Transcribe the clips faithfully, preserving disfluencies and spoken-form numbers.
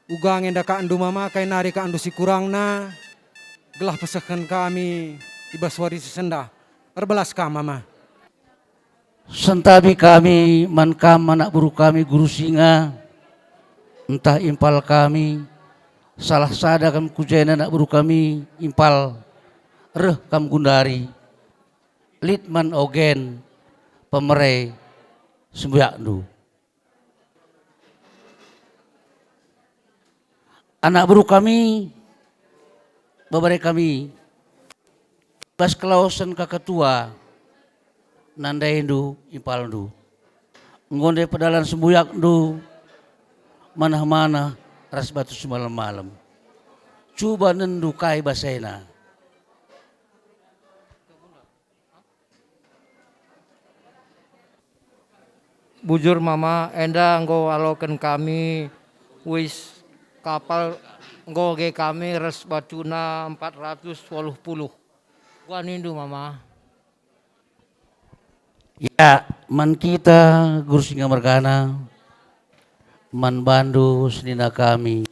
Uga nge ndakakndu mama kai nari kakndu si kurangna, gelah pesehken kami i bas wari si sendah. Erbelas kam mama. Sentabi kami man kam anak beru kami Guru Singa, ntah impal kami, salah sada kam ku jenda anak beru kami impal, reh kam gundari, lit man ogen, pemere, sembuyakndu. Anak beru kami, bebere kami, bas kelawesen kaka tua, nandaindu, impalndu. Enggo ndai pedalan sembuyakndu, manah-manah ras batu si malem-malem. Cuba nendu kai basena. Bujur mama, enda enggo aloken kami wis kapal, enggo ge kami ras batuna empat ratus waluh puluh. Kuga nindu mama? Ya, man kita Guru Singa mergana, man bandu senina kami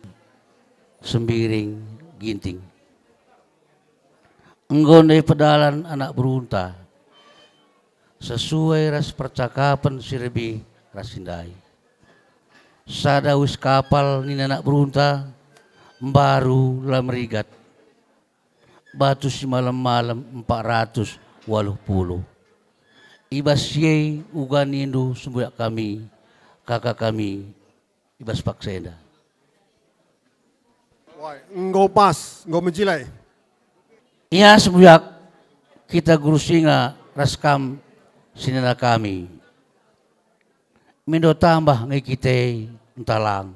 Sembiring Ginting. Enggo ndai pedalan anak berunta, sesuai ras percakapen si rebi ras si ndai. Sada wis kapal nina anak berunta, mbaru la merigat. Batu si malem-malem empat ratus waluh puluh. I bas si e uga nindu sembuyak kami, kaka kami, i bas paksa enda. Wai, enggo pas, enggo mejile. Ia sembuyak kita Guru Singa ras kam senina kami. Mindo tambah nge kite ntalang.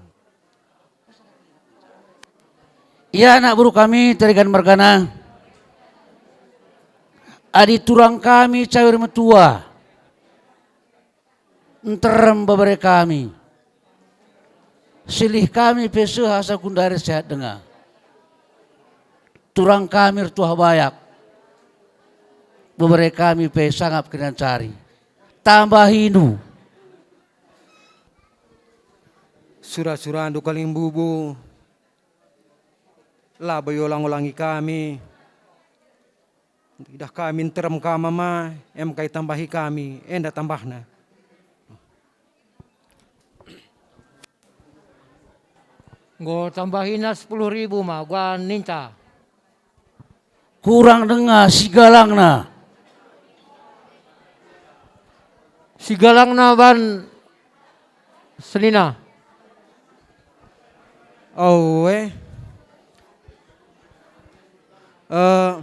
Ia anak beru kami Terigan mergana, adi turang kami cawir metua, nterem bebere kami. Silih kami pe seh asa gundari sehat denga. Turang kami ertuah bayak. Bebere kami pe sangap kerina ncari. Tambahindu. Sura-surandu kaling bubu. Labo iolang-olangi kami. Idah kami nterem kam mama, em kai tambahi kami, enda tambahna. Enggo tambahina sepuluh ribu ma, uga ninta. Kurang denga sigalangna. Sigalangna ban senina. Oe. Eh,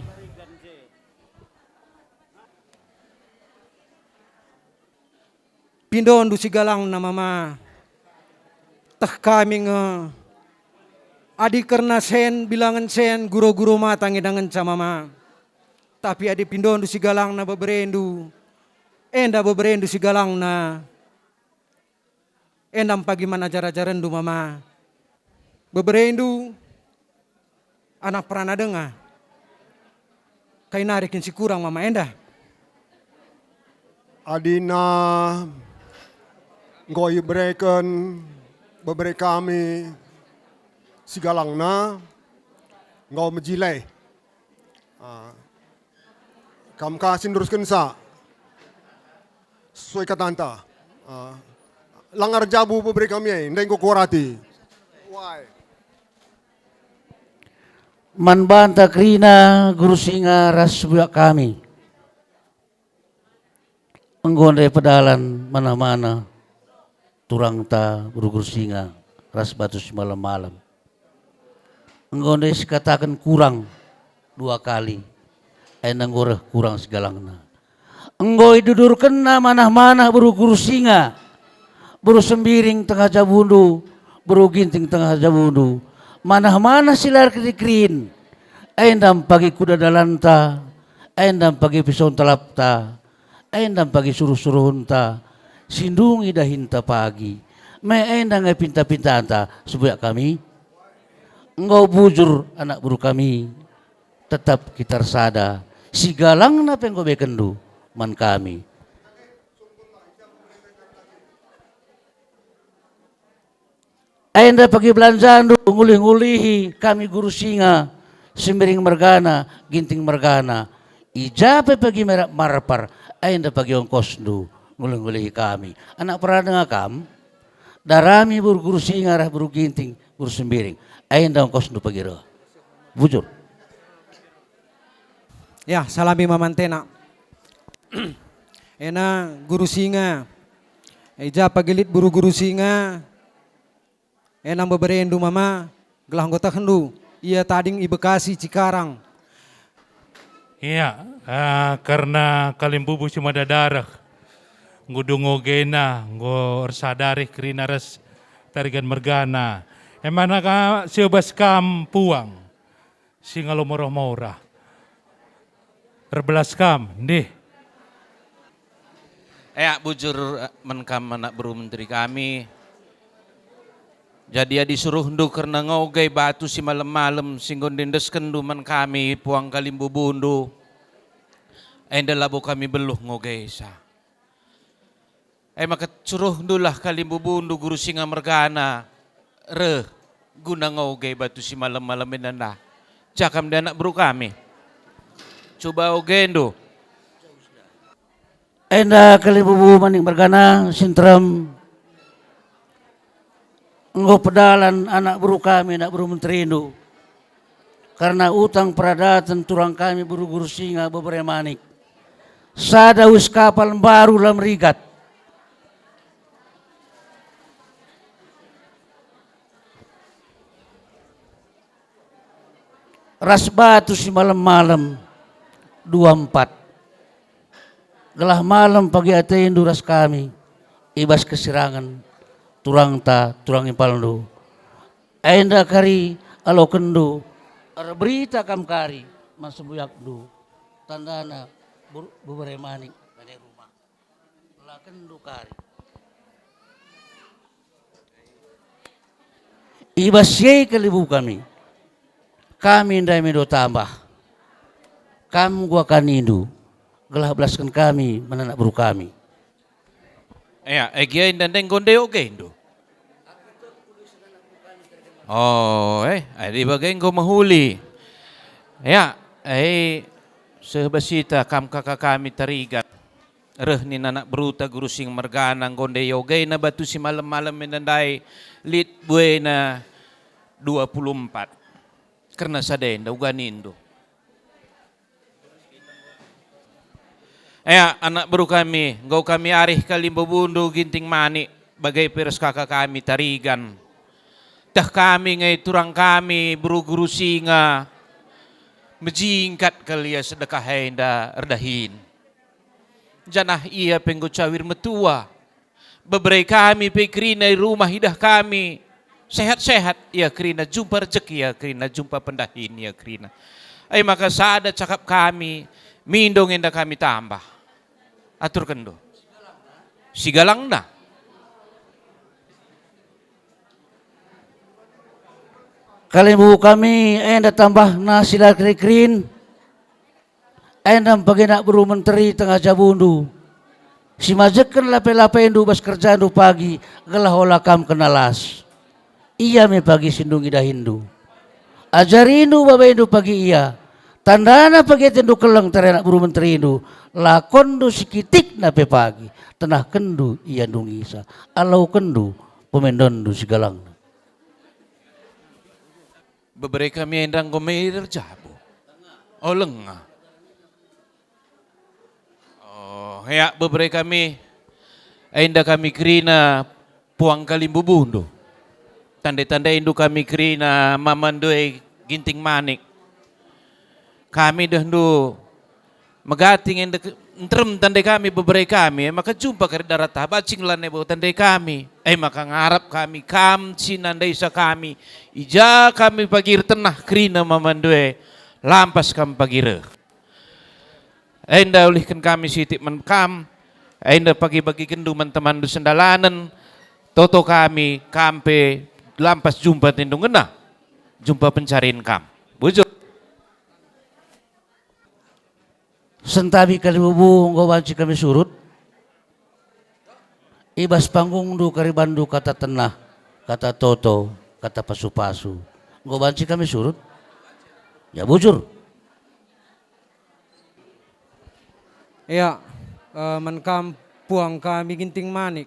pindondu sigalangna mama. Teh kami nge. Adi kerna sen, bilangen sen, guro-guro mata ngidangenca mama. Tapi adi pindondu sigalangna beberendu, enda beberendu sigalangna. Enda mpagi man ajar-ajarenndu mama. Beberendu anak perana denga. Kai nari kin si kurang mama enda? Adina enggo ibereken bebere kami sigalangna enggo mejile. Ah, kam ka si neruskensa. Sesuai katanta. Ah, langar jabu bebere kami e, ndai enggo kuarati. Wai. Man banta kerina Guru Singa ras buyak kami. Enggo ndai pedalan manah-manah turangta beru Guru Singa ras batu si malem-malem. Enggo ndai sikataken kurang dua kali, enda enggo reh kurang sigalangna. Enggo idudurkenna manah-manah beru Guru Singa, beru Sembiring tengah jabundu, beru Ginting tengah jabundu, manah-manah si la erkeri-kerin, enda mpagi kuda dalanta, enda mpagi pisau ntelapta, enda mpagi suruh-suruhenta, si ndungi dahinta pagi. Me enda nge pinta-pintanta, sebuyak kami. Enggo bujur anak beru kami, tetap kita ersada, sigalangna pe enggo bekenndu man kami. Enda pagi belanjandu ngulih-ngulihi kami Guru Singa, Sembiring mergana, Ginting mergana. I ja pe pagi merap marpar, enda pagi ongkosndu ngulih-ngulihi kami. Anak perana denga kam, darami beru Guru Singa ras beru Ginting, beru Sembiring. Enda ongkosndu pagi reh. Bujur. Ya, salami mamantena. Ena Guru Singa. I ja pagi lit beru Guru Singa. Ena mbeberendu mama, gelah enggo tehndu, ia tading i Bekasi, Cikarang. Ia, ah, kerna kalimbubu si mada dareh, enggo dung ogena, enggo ersadari kerina ras Tarigan mergana. Emana ka si bas kam puang, si ngalo morah-morah. Erbelas kam, ndih. Ea, bujur, eh, man kam anak beru menteri kami. Jadi adi suruhndu kerna ngoge batu si malem-malem si enggo ndendeskenndu man kami puang kalimbubundu, enda labo kami beluh ngogesa. E maka suruhndulah kalimbubundu Guru Singa mergana reh guna ngoge batu si malem-malem enda ndah. Cakam nde anak beru kami. Cuba ogendu. Enda kalimbubu Manik mergana si nterem. Enggo pedalan anak beru kami, anak beru menterindu. Kerna utang peradaten turang kami beru-beru Singa bebere Manik. Sada uis kapal mbaru la merigat. Ras batu si malem-malem, dua empat. Gelah malem pagi atendu ras kami, i bas kesirangen turangta, turang impalndu. Enda kari alokenndu, erberita kam kari man sembuyakndu, tandana ber-, bebere Manik bene rumah. Lakenndu kari. I bas si e kalimbubu kami. Kami ndai mindo tambah. Kam enggo akanindu, gelah belasken kami man anak beru kami. Ea, e gia enda ndai enggo ndai ogendu. Oh, eh, adi bage enggo mehuli. Ea, eh, seh basita kam kaka kami Tarigan. Reh nina anak beruta Guru Singa mergana enggo ndai ogena batu si malem-malem enda ndai lit buena dua puluh empat. Kerna sada enda uga nindu. Ea, anak beru kami, enggo kami arih kalimbubundu Ginting Manik, bage pe ras kaka kami Tarigan. Teh kami nge turang kami beru-beru Singa, mejingkat kal ia sedekah enda erdahin. Janah ia pe enggo cawir metua. Bebere kami pe kerina i rumah idah kami sehat-sehat ia kerina, jumpa rejeki ia kerina, jumpa pendahin ia kerina. E maka sada cakap kami, mindo nge enda kami tambah. Aturkenndu. Sigalangna. Kalimbubu kami enda tambahna si la keri-kerin. Enda pagi anak beru menteri tengah jabundu, si majekken lape-lapendu bas kerjandu pagi, gelah ola kam kena las. Ia me pagi si ndungi dahinndu. Ajarindu babendu pagi ia, tandana pagi atendu keleng tare anak beru menterindu, lakonndu sikitikna pe pagi, tenahkenndu ia ndungisa, alokenndu pemendonndu sigalangna. Bebere kami enda enggo me erjabu. O, langa. Oh, ea, bebere kami enda kami kerina puang kalimbubundu. Tande-tandendu kami kerina mamandu e Ginting Manik. Kami dehndu megati nge ndek-, nterem tande kami bebere kami, e maka jumpa kari darat tah bacing lanai bo tande kami. E maka ngarap kami kam si nandaisa kami, i ja kami pagi ertenah kerina mamandu e, lampas kam pagi reh. Enda ulihken kami sitik man kam, enda pagi-bagikenndu man temanndu sendalanen, toto kami, kam pe lampas jumpa atendu ngena, jumpa pencarin kam. Bujur. Sentabi kalimbubundu enggo banci kami surut. I bas panggungndu kari bandu kata tenah, kata toto, kata pasu-pasu. Enggo banci kami surut? Ya, bujur. Ya, eh, man kam puang kami Ginting Manik.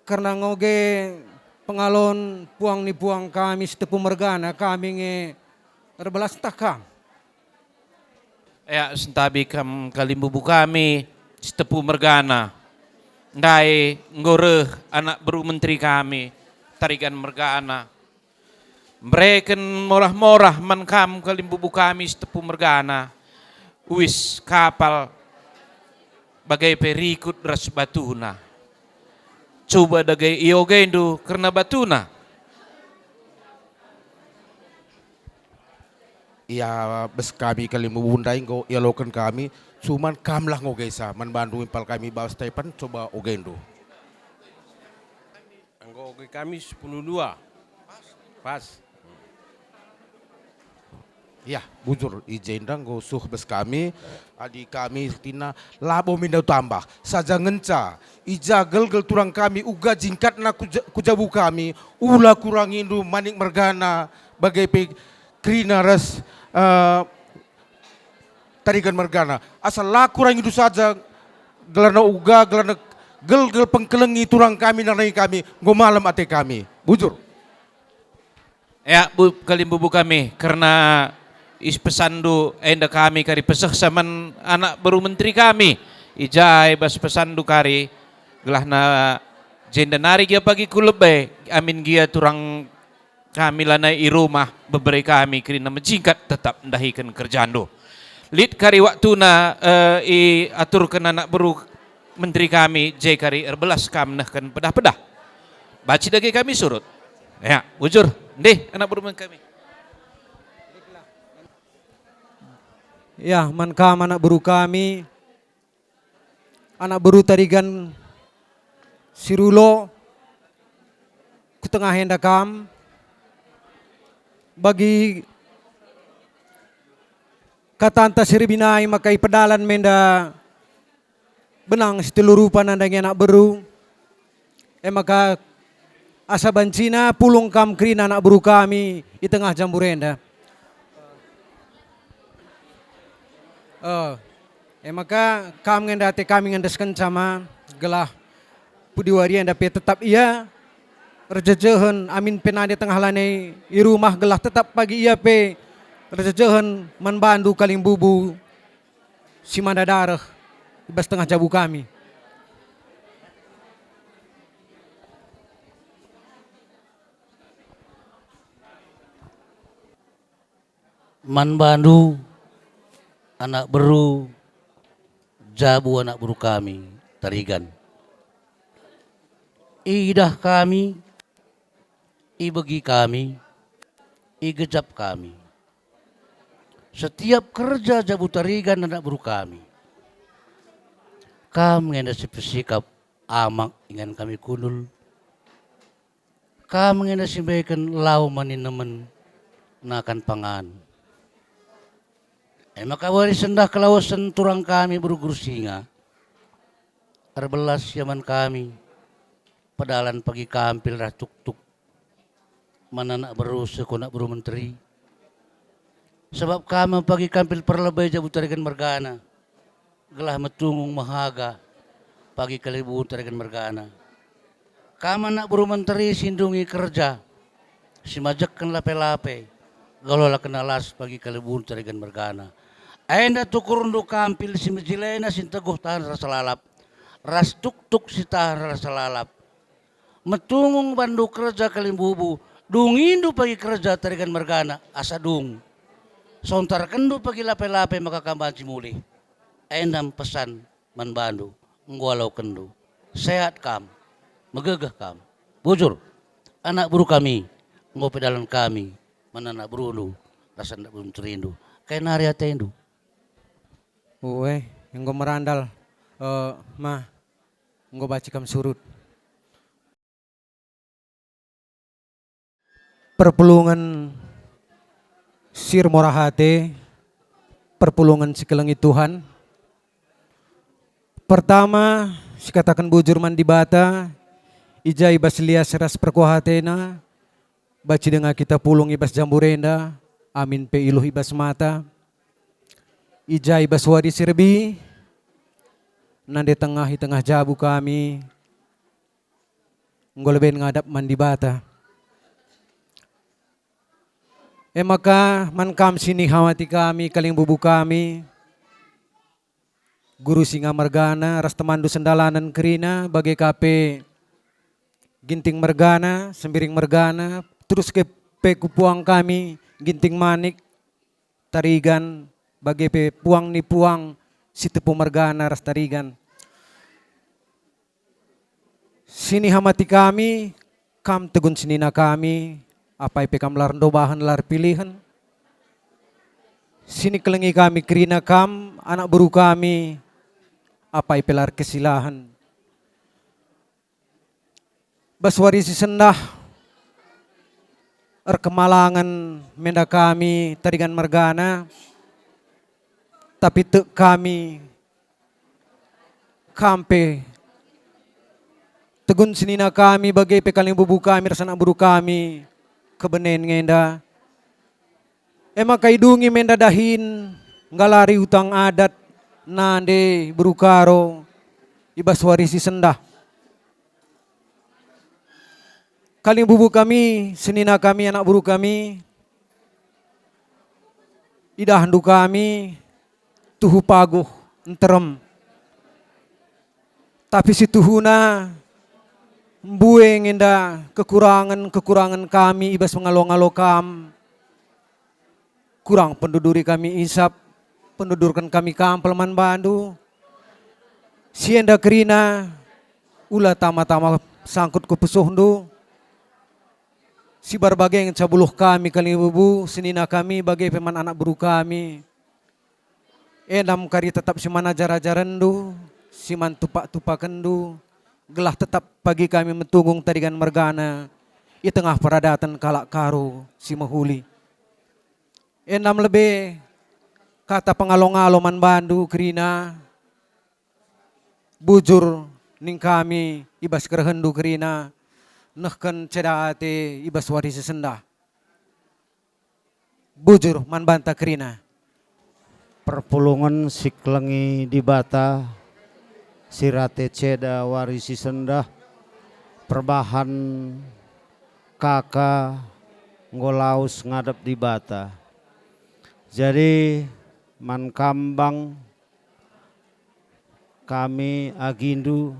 Kerna ngoge pengalon puang ni puang kami Sitepu mergana, kami nge erbelas ntah kam. Ya, sentabi kam kalimbubu kami Sitepu mergana. Ndai enggo reh anak beru menteri kami, Tarigan mergana. Mbereken morah-morah man kam kalimbubu kami Sitepu mergana, uis kapal, bage pe rikut ras batuna. Cuba dage iogendu kerna batuna. Ia bas kami kalimbubu ndai enggo ialoken kami, cuman kamlah ngogesa man bandu impal kami bas Stefan, coba ogendu. Enggo oge kami sepuluh dua. Pas. Ya, bujur, i jenda enggo suh bas kami, adi kami tina labo minda tambah. Saja ngenca, i ja gelgel turang kami uga jingkatna ku ja-, ku jabu kami, ula kurangindu Manik mergana, bage pe kerina ras, eh, Tarigan mergana. Asa la kurangindu saja gelarna uga, gelarna gelgel pengkelengi turang kami, nandangi kami, enggo malem ate kami. Bujur. Ya, Bu, kalimbubu kami, kerna is pesanndu enda kami kari pesehsa man anak beru menteri kami. I ja i bas pesanndu kari, gelahna jenda nari gia pagi ku lebe, amin gia turang kami lanai i rumah, bebere kami kerina mejingkat tetap ndahiken kerjandu. Lit kari waktuna, eh, iaturken anak beru menteri kami, je kari erbelas kam nehken pedah-pedah. Banci dage kami surut. Ya, bujur. Ndih, anak beru kami. Ya, man kam anak beru kami, anak beru Tarigan Sirulo, ku tengah enda kam, bagi katanta si ribinai maka ipedalan menda benang si telu rupa nandangi anak beru. E maka asa bancina pulung kam kerina anak beru kami i tengah jambur enda. Eh, e maka kam nge ndai ate kami ngendeskenca ma, gelah pudi wari enda pe tetap ia erjejehen, amin pe nande tengah lanai i rumah, gelah tetap pagi ia pe erjejehen man bandu kalimbubu si manda dareh i bas tengah jabu kami. Man bandu, anak beru, jabu anak beru kami, Tarigan. Idah kami, ibegi kami, igejap kami. Setiap kerja jabu Tarigan anak beru kami. Kam nge enda si pesikap amak ingan kami kundul. Kam nge enda si mbeken lau man inemen nakan pangan. E maka wari sendah kelawesen turang kami beru Gursinga. Erbelas ia man kami, pedalan pagi kampil ras tuktuk man anak beru seh ku anak beru menteri. Sabap kam me pagi kampil perlebe jabu Tarigan mergana, gelah metungung mehaga pagi kalimbubu Tarigan mergana. Kam anak beru menteri si ndungi kerja, si majekken lape-lape, gelah la kena las pagi kalimbubu Tarigan mergana. Enda tukurndu kampil si mejilena si nteguh tahan rasa lalap, ras tuktuk si tahan rasa lalap. Metungung bandu kerja kalimbubu, dungindu pagi kerja Tarigan mergana asa dung. Sontarkenndu pagi lape-lape maka kam banci mulih. Enda me pesan man bandu, enggo alokenndu. Sehat kam, megegeh kam. Bujur, anak beru kami, enggo pedalan kami man anak berundu ras anak beru menterindu. Kai nari atendu? Ue, enggo merandal, eh, ma, enggo banci kam surut. Perpulungen si ermurah ate, perpulungen si kelengi Tuhan. Pertama, sikataken bujur man Dibata, I ja i bas lias ras perkuah atena, banci denga kita pulung i bas jambur enda, amin pe iluh i bas mata. I ja i bas wari si rehbi, nande tengah i tengah jabu kami, enggo leben ngadap man Dibata. E maka man kam si nihamati kami, kalimbubu kami, Guru Singa mergana ras temanndu sendalanen kerina, bage ka pe Ginting mergana, Sembiring mergana, terus ke pe ku puang kami, Ginting Manik, Tarigan, bage pe puang ni puang si tepu mergana ras Tarigan. Si nihamati kami, kam tegun senina kami, apai pe kam lar ndobahen, lar pilihen. Si nikelengi kami kerina kam, anak beru kami, apai pe lar kesilahen. Bas wari si sendah, erkemalangen menda kami Tarigan mergana, tapi tek kami, kam pe tegun senina kami, bage pe kalimbubu kami ras anak beru kami, kebenen ngenda. E maka idungi menda dahin, nggalari utang adat, nande beru Karo, i bas wari si sendah. Kalimbubu kami, senina kami, anak beru kami, idahndu kami, tuhu paguh nterem. Tapi si tuhuna, mbue nge enda kekurangen-kekurangen kami i bas pengalo-ngalo kam. Kurang penduduri kami isap, pendudurken kami kam peleman bandu. Si enda kerina, ula tama-tama sangkut ku pusuhndu. Si bage ngenca buluh kami kalimbubu, senina kami, bage pe man anak beru kami. Enda me kari tetap si man ajar-ajarenndu, si man tupak-tupakenndu, gelah tetap pagi kami metunggung Tarigan mergana i tengah peradaten kalak Karo si mehuli. Enda me lebe kata pengalo-ngalo man bandu kerina, bujur ning kami i bas kerehenndu kerina, nehken ceda ate i bas wari si sendah. Bujur man banta kerina. Perpulungen si kelengi Dibata, si rate ceda wari si sendah, perbahan kaka enggo lawes ngadap Dibata. Jadi, man kam bang, kami agindu,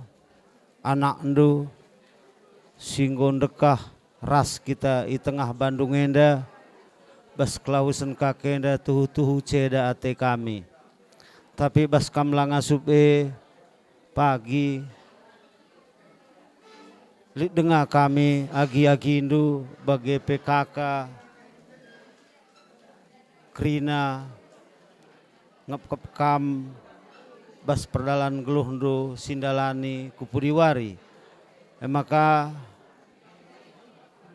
anakndu, si enggo ndekah ras kita i tengah bandung enda, bas kelawesen kaka enda tuhu-tuhu ceda ate kami. Tapi bas kam la ngasup e, pagi lit denga kami agi-agindu, bage pe kaka kerina ngepkep kam bas perdalan geluhndu si ndalani ku pudi wari. E maka,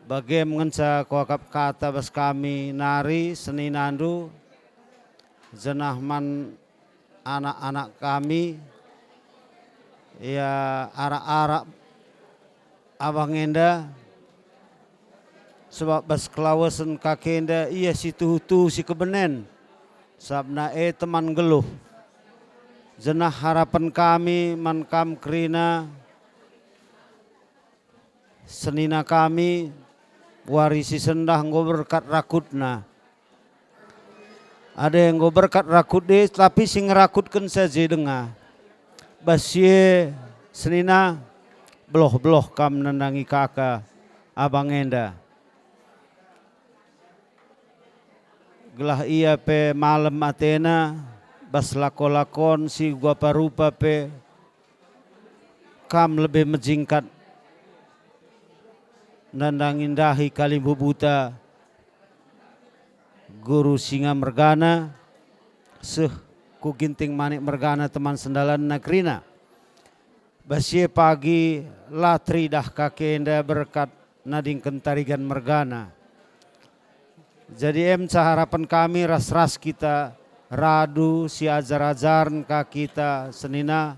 bagem ngenca kuakap kata bas kami nari seninandu, janah man anak-anak kami, ia arak-arak abang enda, sebab bas kelawesen kaka enda ia si tuhu-tuhu si kebenen, sabapna e teman nggeluh. Janah harapen kami man kam kerina, senina kami, wari si sendah enggo berkat rakutna. Adi enggo berkat rakut e, tapi si ngerakutkenca je denga. Bas si e, senina, beloh-beloh kam nandangi kaka abang enda. Gelah ia pe malem atena, bas lako-lakon si guapa rupa pe, kam lebe mejingkat nandangi ndahi kalimbubuta Guru Singa mergana, seh ku Ginting Manik mergana teman sendalanna kerina. Bas si e pagi la teridah kaka enda berkat nadingken Tarigan mergana. Jadi emca harapen kami ras-ras kita radu si ajar-ajaren ka kita senina,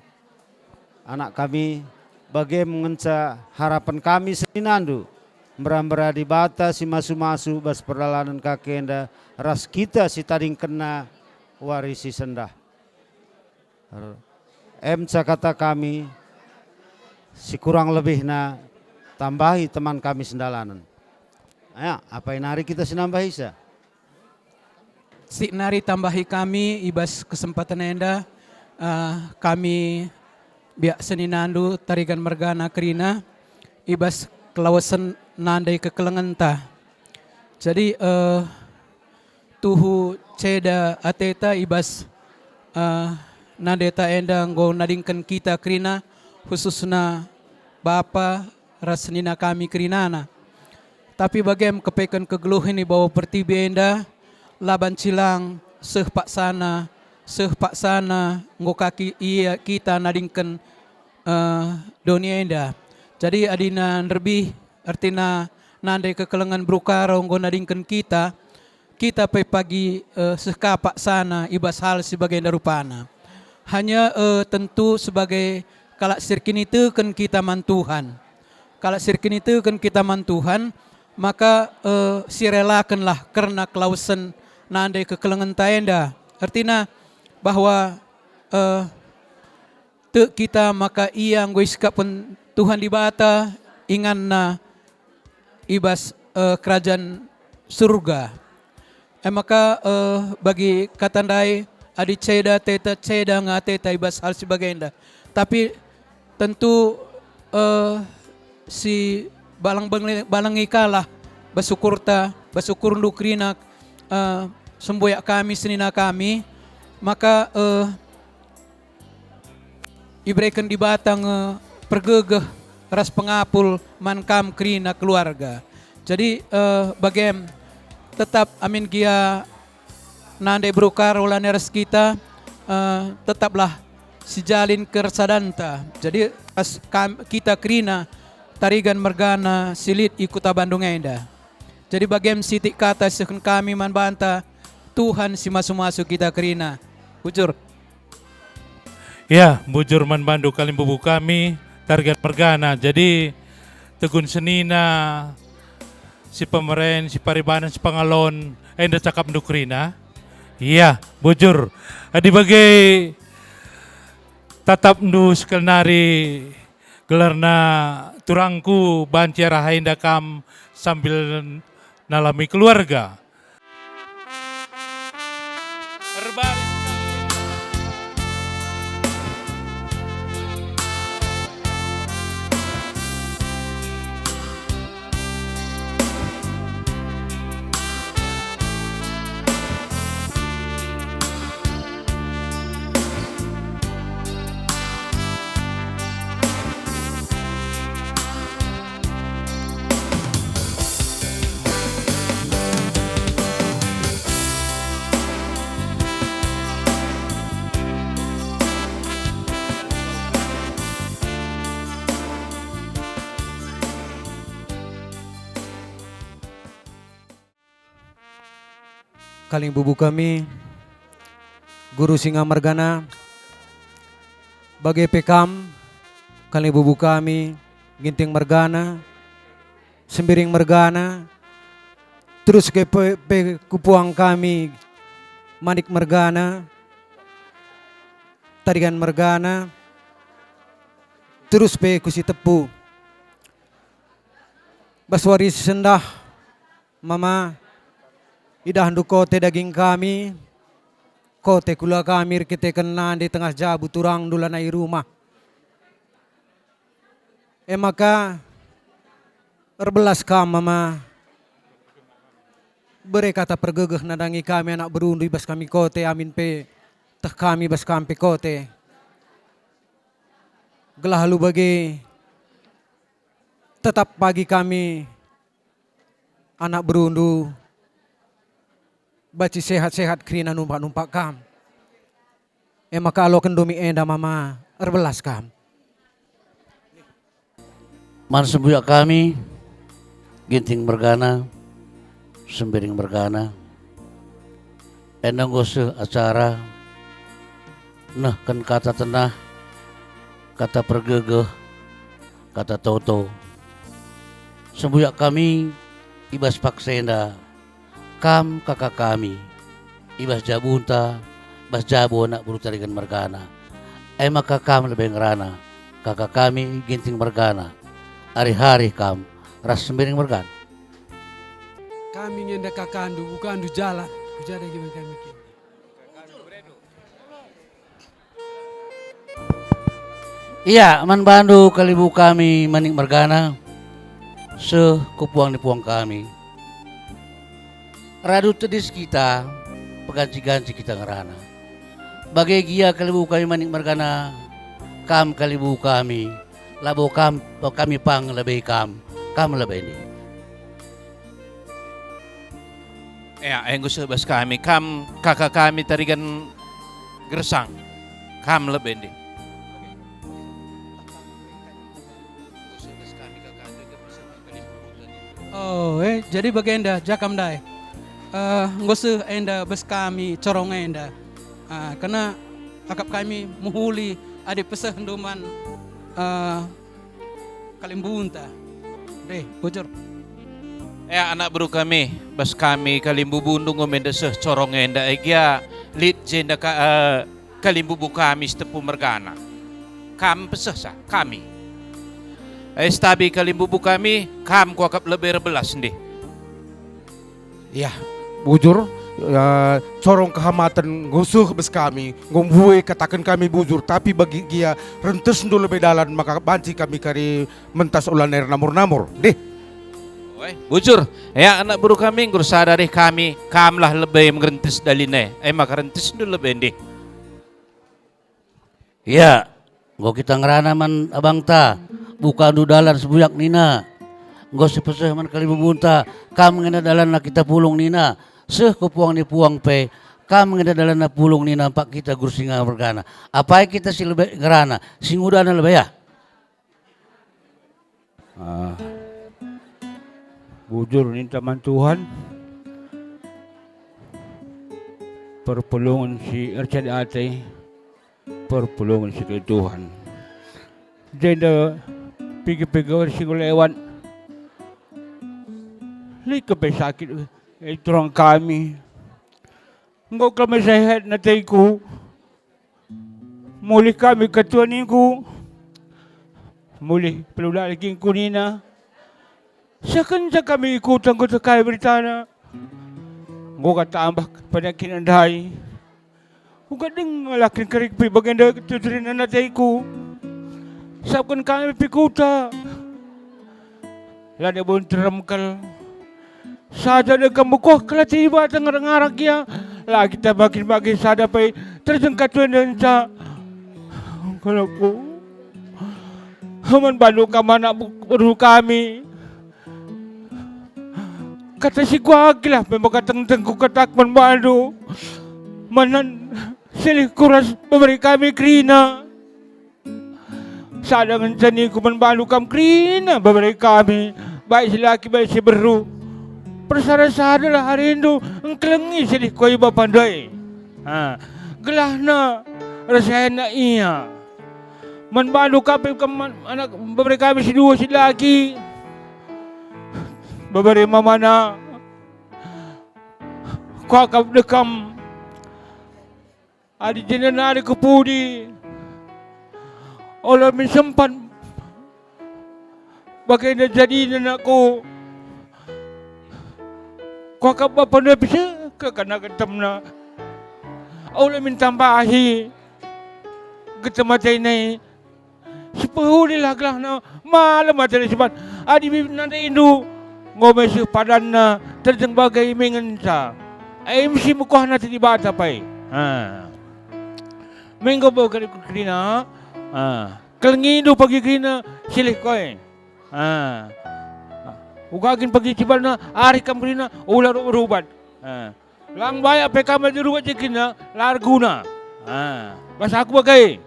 anak kami, bage me ngenca harapen kami seninandu, mbera-mbera Dibata si masu-masu bas perdalanen kake enda ras kita si tadingkenna wari si sendah. Er, emca kata kami, si kurang lebihna tambahi teman kami sendalanen. Ya, apai nari kita si nambahisa? Si nari tambahi kami i bas kesempatan enda, eh, kami biak seninandu Tarigan mergana kerina i bas kelawesen nande kekelengenta. Jadi, eh, tuhu ceda ateta i bas, eh, nandeta enda enggo nadingken kita kerina, khususna bapa ras senina kami kerinana. Tapi bage me kepeken kegeluhen i babo pertibi enda, la banci lang seh paksana, seh paksana enggo ka ki-, ia kita nadingken, eh, doni enda. Jadi adina nderbih, ertina nande kekelengen beru Karo enggo nadingken kita, kita pe pagi, eh, seh ka paksana i bas hal si bagenda rupana. Hanya, eh, tentu sebagai kalak si erkiniteken kita man Tuhan. Kalak si erkiniteken kita man Tuhan, maka, eh, sirelakenlah kerna kelawesen nande kekelengenta enda. Ertina bahwa, eh, tek kita maka ia enggo isikapken Tuhan Dibata inganna i bas, eh, kerajan Surga. E maka, eh, bagi kata ndai, adi ceda ateta, ceda nge ateta i bas hal si bagenda. Tapi tentu, eh, si balang-, balangi kalah bas ukurta, bas ukurndu kerina, eh, sembuyak kami, senina kami, maka, eh, ibereken Dibata nge pergegeh ras pengapul man kam kerina keluarga. Jadi, eh, bagem tetap amin gia nande beru Karo lanai ras kita, eh, tetaplah sijalin kersadanta. Jadi ras kam, kita kerina Tarigan mergana si lit i Kuta Bandung enda. Jadi bagem sitik kata isehken kami man banta, Tuhan si masu-masu kita kerina. Bujur. Ya, bujur man bandu kalimbubu kami, Tarigan mergana. Jadi, tegun senina, si pemeren, si paribanen, si pangalon, enda cakapndu kerina. Ya, bujur. Adi bage tatapndu sekalnari gelarna turangku banci arah enda kam sambil nalami keluarga. Erbaris. Kalimbubu kami, Guru Singa mergana, bage pe kam, kalimbubu kami, Ginting mergana, Sembiring mergana, terus ke pe, pe ku puang kami, Manik mergana, Tarigan mergana, terus pe ku Sitepu. Bas wari si sendah, Mama, idahndu kote daging kami, kote kula kami erkiteken nande tengah jabu turangndu lanai rumah. E maka, erbelas kam, Mama, bere kata pergegeh nandangi kami anak berundu i bas kami kote, amin pe teh kami bas kam pe kote. Gelah alu bage, tetap pagi kami anak berundu, banci sehat-sehat kerina numpak-numpak kam. E maka aloken doni enda, Mama, erbelas kam. Man sembuyak kami, Ginting mergana, Sembiring mergana, enda enggo seh acara nehken kata tenah, kata pergegeh, kata toto. Sembuyak kami i bas paksa enda, kam kaka kami, i bas jabunta, bas jabu anak beru Tarigan mergana. E maka kam lebe ngerana, kaka kami Ginting mergana, arih-arih kam ras Sembiring mergana. Kami nge enda kakandu, bukandu jalan, ku jada giban kami kin. Ia, man bandu kalimbubu kami Manik mergana, seh ku puang ni puang kami. Radu tedis kita, peganci-ganci kita ngerana. Bage gia kalimbubu kami Manik mergana, kam kalimbubu kami, labo kam, kami pang lebe kam, kam lebe ni. Ya, enggo seh bas kami, kam kaka kami Tarigan Gersang, kam lebe ndi. Oh, eh, jadi bagenda, jakam ndai. Eh, enggo seh enda bas kami corong enda. Ah, kena akap kami mehuli adi peseh nduman, eh, kalimbubunta. Deh, bujur. Ya, anak beru kami, bas kami kalimbubundu enggo menda seh corong enda, e gia lit jenda ka, eh, kalimbubu kami Sitepu mergana. Kam peseh sa, kami. Eh, setabi kalimbubu kami, kam kuakap lebe erbelas ndih. Yah, bujur, ya, corong kehamaten nggo seh bas kami, enggo mbue kataken kami bujur, tapi bagi gia rentesndu lebe dalan maka banci kami kari mentas ola nai ernamur-namur. Ndih. Weh, bujur. Ya, anak beru kami, enggo ersada deh kami, kamlah lebe merentes dalan e. E maka rentesndu lebe ndih. Ia, enggo kita ngerana man abangta, bukandu dalan Sembuyak nina. Enggo sipeseh man kalimbubunta, kam nge enda dalanna kita pulung nina. Seh ku puang ni puang pe, kam nge enda dalanna pulung nina empak kita Gursinga mergana. Apai kita si lebe ngerana, si ngudana lebe ya? Ah, bujur ninta man Tuhan, perpulungen si ercadi ate, perpulungen si keri Tuhan. Jenda piga-piga wari si enggo lewat, lit ka pe sakit, eh, turang kami. Enggo kal me sehat ateku. Mulih kami ka tua ningku, mulih pelu dagingku nina. Sehkenca kami i kuta enggo tekai beritana. Enggo ka tambah penyakit ndai. Uga denga la kin keripi bagenda tuturin ateku. Sabken kami pe kuta. Lanai bo nterem kal. Sada dekam mekuah kelati Dibata ngarang-ngarang gia. La kita bagin-bagin sada pe terjengkat tuendenca. Kalak ku. Man bandu kam anak bu-, beru kami. Kata si kuakilah memang kateng-tengku katak man bandu. Manan silih kuras beberi kami kerina. Sada ngenca ningku man bandu kam kerina bebere kami, baik si laki, baik si beru. Persada-sadalah arindu engkelengi silih koi bapa ndai. Ha, gelahna rasaina ia. Man bandu kape kam man, anak bebere kami si dua si laki. Bebere mamana. Kuakap dekam. Adi jenda nari ku pudi, ola min sempat bagenda jadina anakku. Kuakap bapa ndai pe seh kena getemna. Ola min tambahi getem ate nai. Sipehulilah gelahna malem ate sipat. Adi bibit nandaindu, enggo me seh padanna terjeng bage imengenca. Ai mesi mekuahna ate Dibata pe. Ha. Me enggo bage kerina. Ha. Kelengindu pagi kerina silih koi. Ha. Uga kin pagi cibalna arih kam kerina ula ru-, rubat. Ha. Lang bayak pe kam adi rubat je kerina, la erguna. Ha, bas aku bage.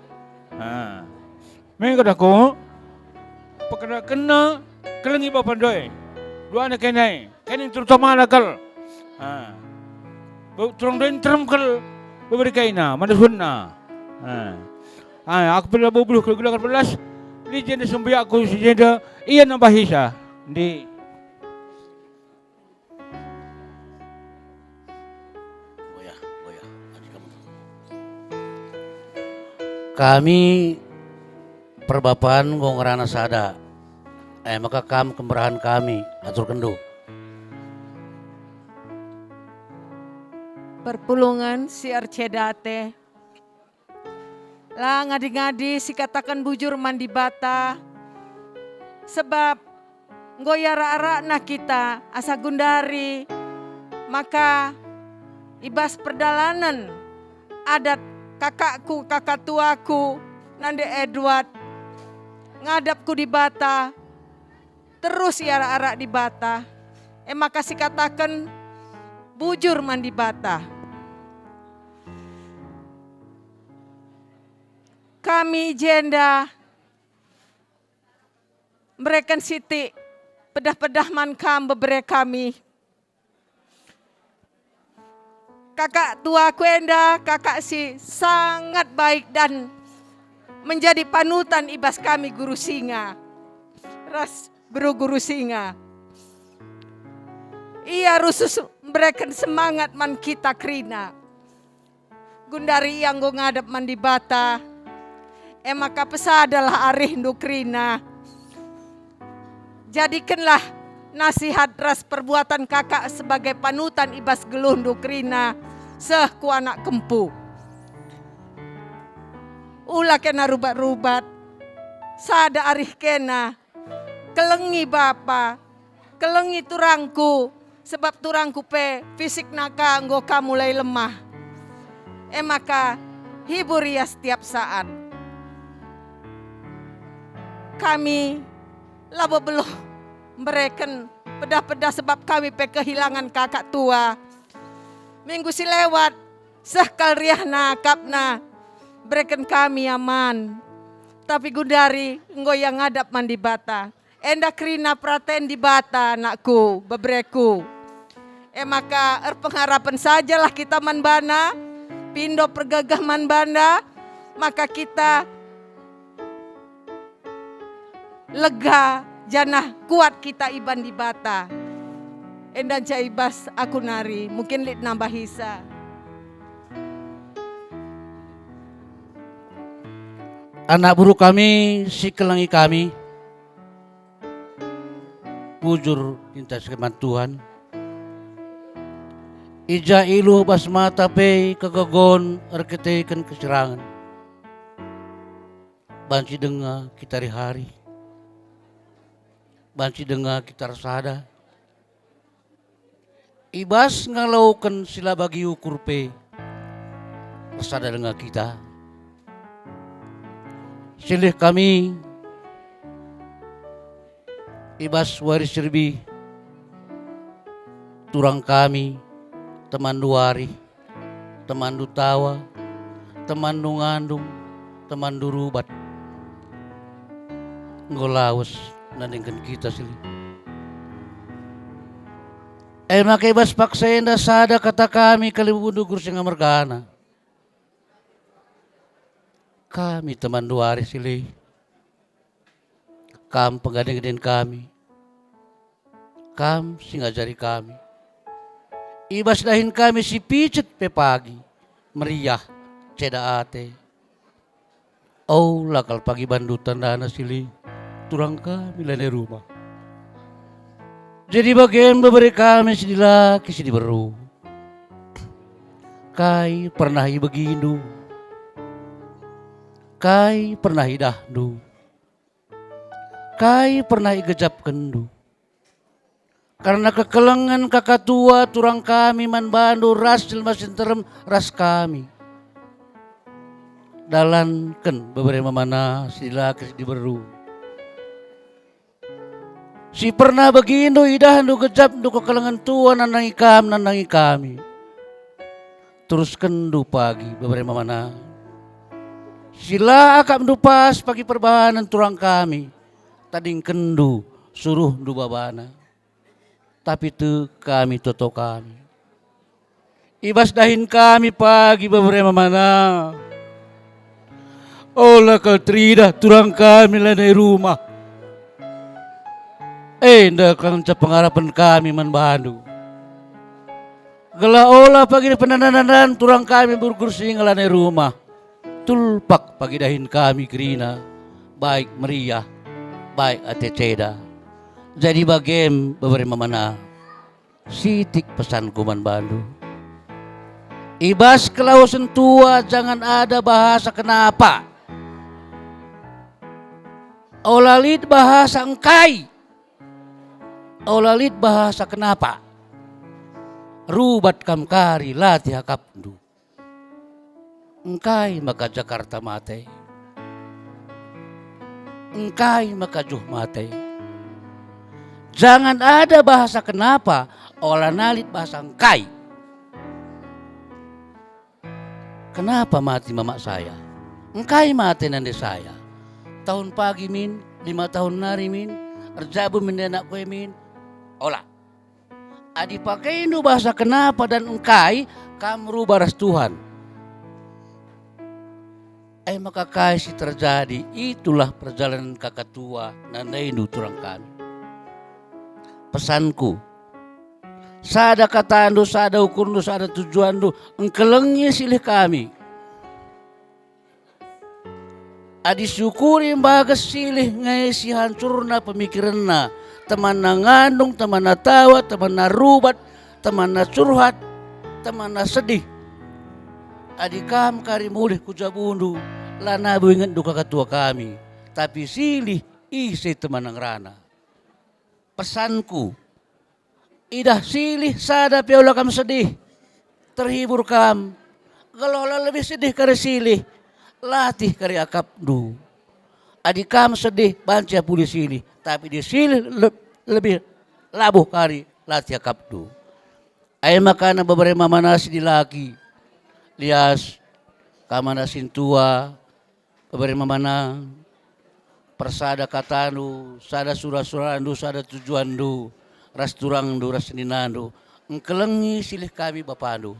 Ha. Me kataku, pekenakenna kelengi bapa ndai. Duana kenai, kenai terutama nakal. Ha. Be-, turang ndai nterem kal beberi kaina, mana suenna. Ha. Ha, aku pernah bubuluh kal gula belas. Lit jenda sembiakku si jenda, ia nambahisa. Ndi. Boyah, boyah. Kami perbapan enggo ngerana sada. E maka kam kemberahen kami, aturkenndu. Perpulungen si erceda ate. La ngadi-ngadi sikataken bujur man Dibata, sebab enggo iarak-arakNa kita asa gundari maka i bas perdalanen adat kakakku, kakak tuaku, Nande Edward, ngadap ku Dibata, terus iarak-arak Dibata, e maka sikataken bujur man Dibata. Kami i jenda mereken sitik pedah-pedah man kam bebere kami. Kakak tuaku enda kakak si sangat baik dan menjadi panutan i bas kami guru Singa ras guru-guru Singa. Ia rusus mereken semangat man kita kerina. Gundari ia enggo ngadap man Dibata, e maka pesadalah arihndu kerina. Jadikenlah nasihat ras perbuatan kakak sebagai panutan i bas geluhndu kerina seh ku anak kempu. Ula kena rubat-rubat, sada arih kena. Kelengi bapa, kelengi turangku, sebab turangku pe fisikna ka enggo ka mulai lemah. E maka, hibur ia setiap saat. Kami labo beluh mbereken pedah-pedah sebab kami pe kehilangan kakak tua. Minggu si lewat, seh kal riahna akapna, bereken kami aman. Tapi gundari enggo ia ngadap man Dibata. Enda kerina peraten Dibata, anakku, bebereku. E maka erpengharapen sajalah kita man baNa, pindo pergegeh man baNa, maka kita lega janah kuat kita iban Dibata. Enda nca i bas aku nari, mungkin lit nambahisa. Anak beru kami si kelengi kami, bujur ninta si man Tuhan. I ja iluh bas mata pe kegegon erkiteken kesirangen. Banci denga kita rihari, banci denga kita ersada. I bas ngaloken si la bagi ukur pe ersada denga kita. Silih kami i bas wari si ribih, turang kami, temanndu wari, temanndu tawa, temanndu ngandung, temanndu rubat. Enggo lawes nandingken kita silih. E maka i bas paksa enda sada kata kami kalibubundu guru Singa mergana. Kami temanndu wari silih. Kam penggading-gading kami. Kam si ngajari kami. I bas dahin kami si picet pe pagi, meriah, ceda ate. O, la kal pagi bandu tandana silih, turang kami lanai rumah. Jadi bagen bebere kami si dilaki si diberu. Kai pernah ibegindu? Kai pernah idahndu? Kai pernah igejapkenndu? Karna kekelengen kaka tua turang kami man bandu ras jelma si nterem ras kami. Dalanken bebere mamana si dilaki si diberu. Si pernah begindu idahndu gejapndu kekelengen tua nandangi kam nandangi kami. Teruskenndu pagi bebere mamana. Si la akapndu pas pagi perbahanen turang kami. Tadingkenndu suruhndu babana. Tapi tek kami toto kami. I bas dahin kami pagi bebere mamana. Ola kal teridah turang kami lanai rumah. Enda kal ngenca pengarapen kami man bandu. Gelah ola pagi penandan-nandan turang kami berukur singa lanai rumah. Tulpak pagi dahin kami kerina, baik meriah, baik ate ceda. Jadi bagem bebere mamana. Sitik pesanku man bandu. I bas kelawesen tua jangan ada bahasa kenapa. Ola lit bahasa engkai. Ola lit bahasa kenapa. Rubat kam kari latih akapndu. Engkai maka Jakarta mate? Engkai maka juh mate? Jangan ada bahasa kenapa, ola nalit bahasa engkai. Kenapa mati mamak saya? Engkai mate nande saya? Tahun pagi min, lima tahun nari min, erjabu min anakku e min? Ola. Adi pakeindu bahasa kenapa dan engkai, kam rubah ras Tuhan. E maka kai si terjadi, itulah perjalanan kaka tua nandaindu turang kami. Pesanku, sada katandu, sada ukurndu, sada tujuanndu, engkelengi silih kami. Adi siukuri mbages silih nge si hancurna pemikirenna, temanna ngandung, temanna tawa, temanna rubat, temanna curhat, temanna sedih. Adi kam kari mulih ku jabundu, lanai bo ingetndu kaka tua kami, tapi silih ise temanna ngerana. Pesanku, idah silih sada pe ola kam sedih, terhibur kam. Gelah ola lebih sedih kari silih, latih kari akapndu. Adi kam sedih, banci apuli silih, tapi adi silih le-, lebih labuh kari, latih akapndu. Ai makana bebere mamana si dilaki, lias, kam anak sintua, bebere mamana, persada katandu, sada sura-surandu, sada tujuanndu, ras turangndu, ras seninandu, engkelengi silih kami bapandu.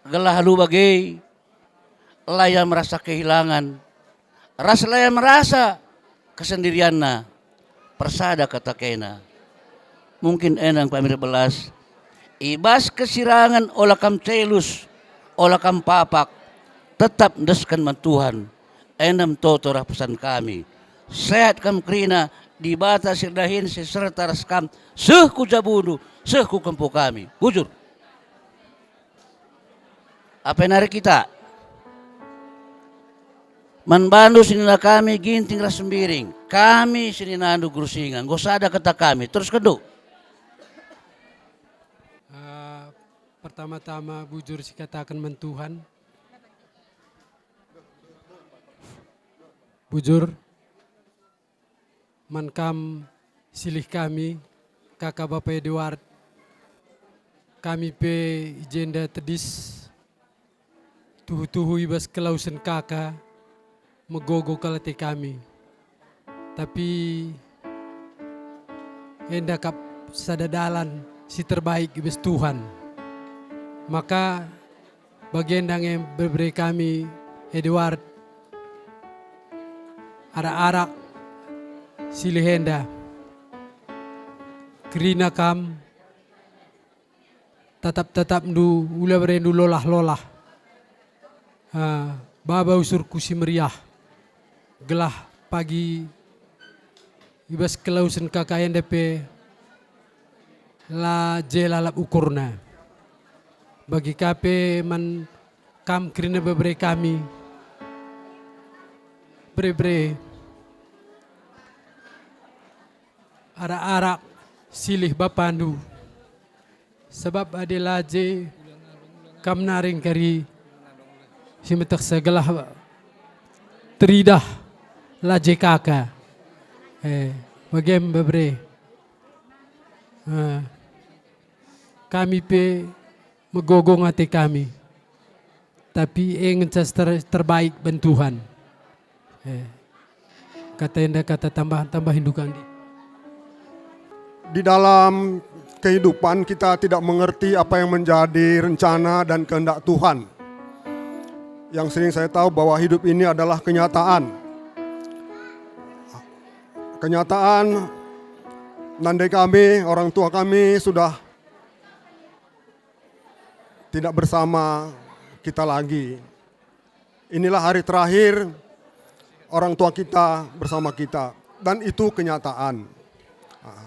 Gelah alu bage, la ia merasa kehilangan, ras la ia merasa kesendirianna, persada kata kena. Mungkin enda engkami erbelas. I bas kesirangen ola kam celus, ola kam papak, tetap endesken man Tuhan. Enda me toto reh pesan kami. Sehat kam kerina, Dibata si erdahin si serta ras kam, seh ku jabundu, seh ku kempu kami. Bujur. Apai nari kita? Man bandu senina kami Ginting ras Sembiring, kami seninandu Guru Singa, enggo sada kata kami, teruskenndu. Ah, pertama-tama bujur sikataken man Tuhan. Bujur. Man kam silih kami, kaka bapa Edward, kami pe i jenda tedis, tuhu-tuhu i bas kelawesen kaka, megogo kal ate kami. Tapi enda kap sada dalan si terbaik i bas Tuhan. Maka bagenda nge bere-bere kami, Edward, arak-arak silih enda. Kerina kam, tatap-tatapndu, ula berendu lolah-lolah. Ah, baba usurku si meriah, gelah pagi i bas kelawesen kaka enda pe la je lalap ukurna. Bagi ka pe man kam kerina bebere kami, bere-bere, arak-arak silih bapandu. Sabap adi la je kam nari engkari si metehsa gelah teridah la je kaka. Eh, bagem bebere. Eh, kami pe megogo ate kami. Tapi e ngenca ter-, terbaik ban Tuhan. Eh, kata enda kata tambahan, tambahin duka nggit. Di dalam kehidupan kita tidak mengerti apa yang menjadi rencana dan kehendak Tuhan. yang sering saya tahu bahwa hidup ini adalah kenyataan. Kenyataan, nande kami, orang tua kami sudah tidak bersama kita lagi. Inilah hari terakhir orang tua kita bersama kita, dan itu kenyataan. Ah,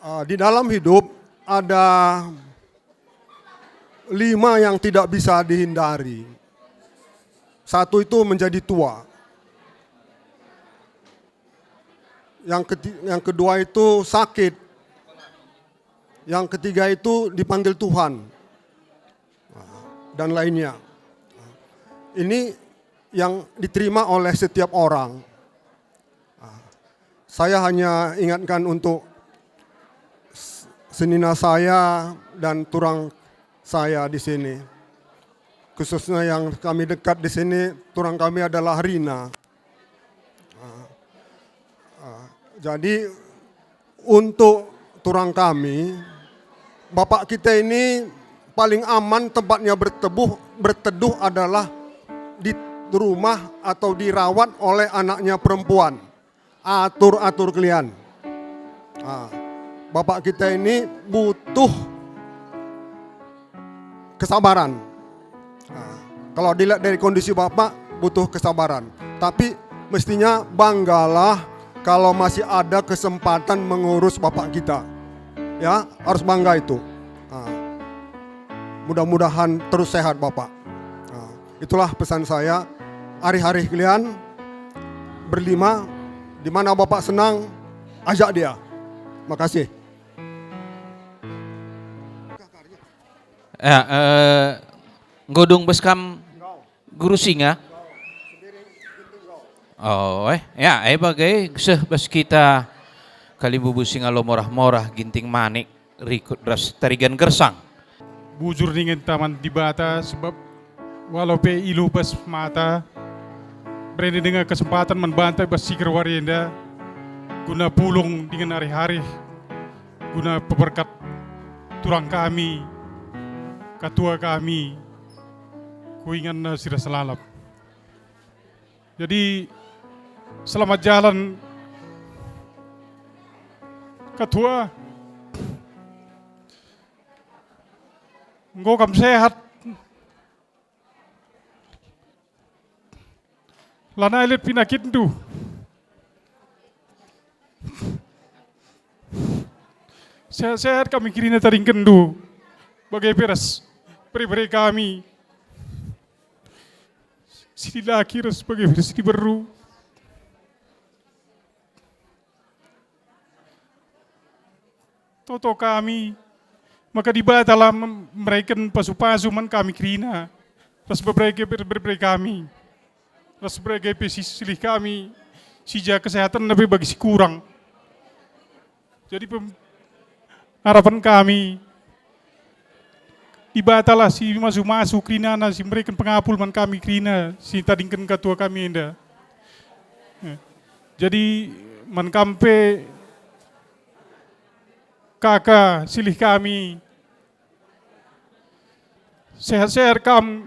ah, di dalam hidup ada lima yang tidak bisa dihindari. Satu itu menjadi tua. Yang keti-, yang kedua itu sakit. Yang ketiga itu dipanggil Tuhan. Dan lainnya. Ini yang diterima oleh setiap orang. Saya hanya ingatkan untuk s-, senina saya dan turang saya di sini. Khususnya yang kami dekat di sini, turang kami adalah Rina. Ah, ah, jadi untuk turang kami, bapak kita ini paling aman tempatnya bertebuh, berteduh adalah di rumah atau dirawat oleh anaknya perempuan. Atur-atur kalian. Ah, bapak kita ini butuh kesabaran. Ah, kalau dilihat dari kondisi bapak, butuh kesabaran. Tapi mestinya banggalah kalau masih ada kesempatan mengurus bapak kita. Ya, harus bangga itu. Ah, mudah-mudahan terus sehat bapak. Ah, itulah pesan saya. Arih-arih kalian berlima, di mana bapak senang, ajak dia. Makasih. Ya, eh, nggo dung bas kam Guru Singa? Oh, eh, ya, eh, bage seh bas kita kalimbubu Singa lo morah-morah Ginting Manik rikut ras Tarigan Gersang. Bujur ningen taman Dibata, sebab walau pe iluh bas mata, berende denga kesempatan man banta bas siger wari enda, guna pulung dingen arih-arih, guna peberkat turang kami, katua kami, ku inganna si ras lalap. Jadi, selamat jalan, katua. Enggo kam sehat. Lanai lit pinakitndu. Sehat-sehat kami kerina tadingkenndu. Bage pe ras bere-bere kami si dilaki ras bage pe ras si diberu. Toto kami, maka Dibata la mem-, mereken pasu-pasu man kami kerina, ras bere-bere, bere-bere kami, ras bere-bere pe si silih kami, si ja kesehatenna pe bagi si kurang. Jadi pem-, harapen kami, Dibatalah si masu-masu kerinana, si mereken pengapul man kami kerina, si tadingken katua kami enda. Eh, jadi, man kam pe, kaka, silih kami, sehat-sehat kam,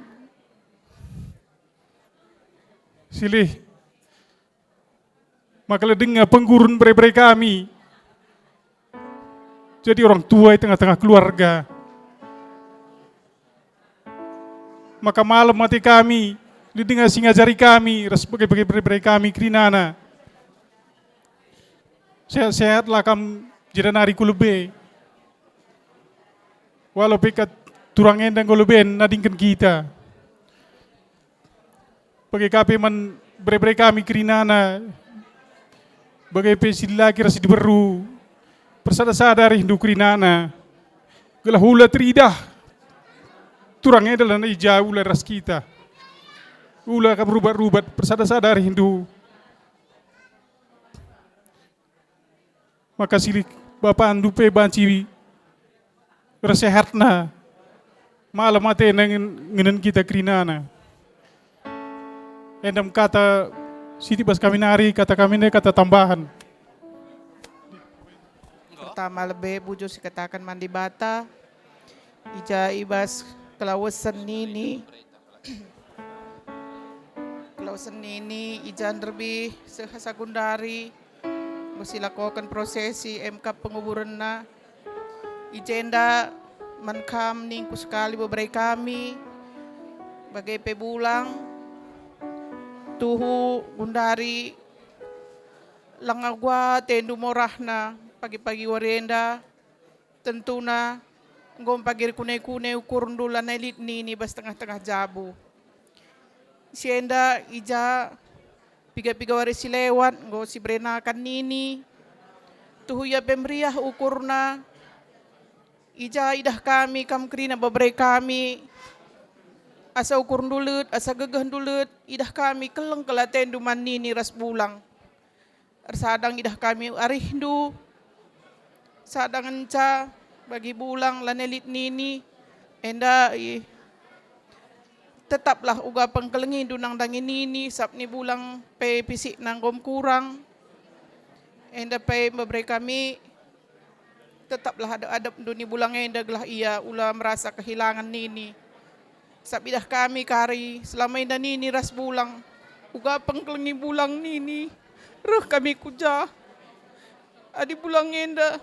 silih. Maka la denga penggurun bere-bere kami jadi orang tua i tengah-tengah keluarga. Maka malem ate kami, la denga si ngajari kami ras bage-bage bere-bere kami kerinana. Sehat-sehatlah kam jenda nari ku lebe. Walau pe kat turang enda enggo leben nadingken kita. Bage ka pe man bere-bere kami kerinana, bage pe si dilaki ras si diberu, persada-sada arihndu kerinana, gelah ula teridah turang enda lanai ja ula ras kita. Ula kam rubat-rubat, persada-sada arihndu. Maka silih bapandu pe banci ersehatna, malem atena ngen-, ngenen kita kerinana. Enda me kata sitik bas kami nari, kata kami ndai kata tambahan. Pertama lebe bujur sikataken man Dibata, i ja i bas kelawesen nini, Kelawesen nini i ja nderbih seh asa gundari, enggo silakoken prosesi emkap penguburenna. I jenda man kam ningku sekali bebere kami, bage pe bulang, tuhu gundari langa uga atendu morahna pagi-pagi wari enda. Tentuna enggo mpagir kune-kune ukurndu lanai lit nini bas tengah-tengah jabu. Si enda i ja piga-piga wari si lewat enggo siberenaken nini. Tuhu ia pe meriah ukurna. I ja idah kami kam kerina bebere kami. Asa ukurndu lit, asa gegehndu lit, idah kami keleng kal atendu man nini ras bulang. Ersadang idah kami arihndu, sada ngenca bagi bulang lanai lit nini, enda i, tetaplah uga pengkelengindu nandangi nini, sabap ni bulang pe pisikna enggo mkurang. Enda pe bebere kami, tetaplah adep-adepndu ni bulang enda gelah ia ula merasa kehilangan nini. Sabap idah kami kari selama enda nini ras bulang, uga pengkelengi bulang nini, reh kami ku ja. Adi bulang enda,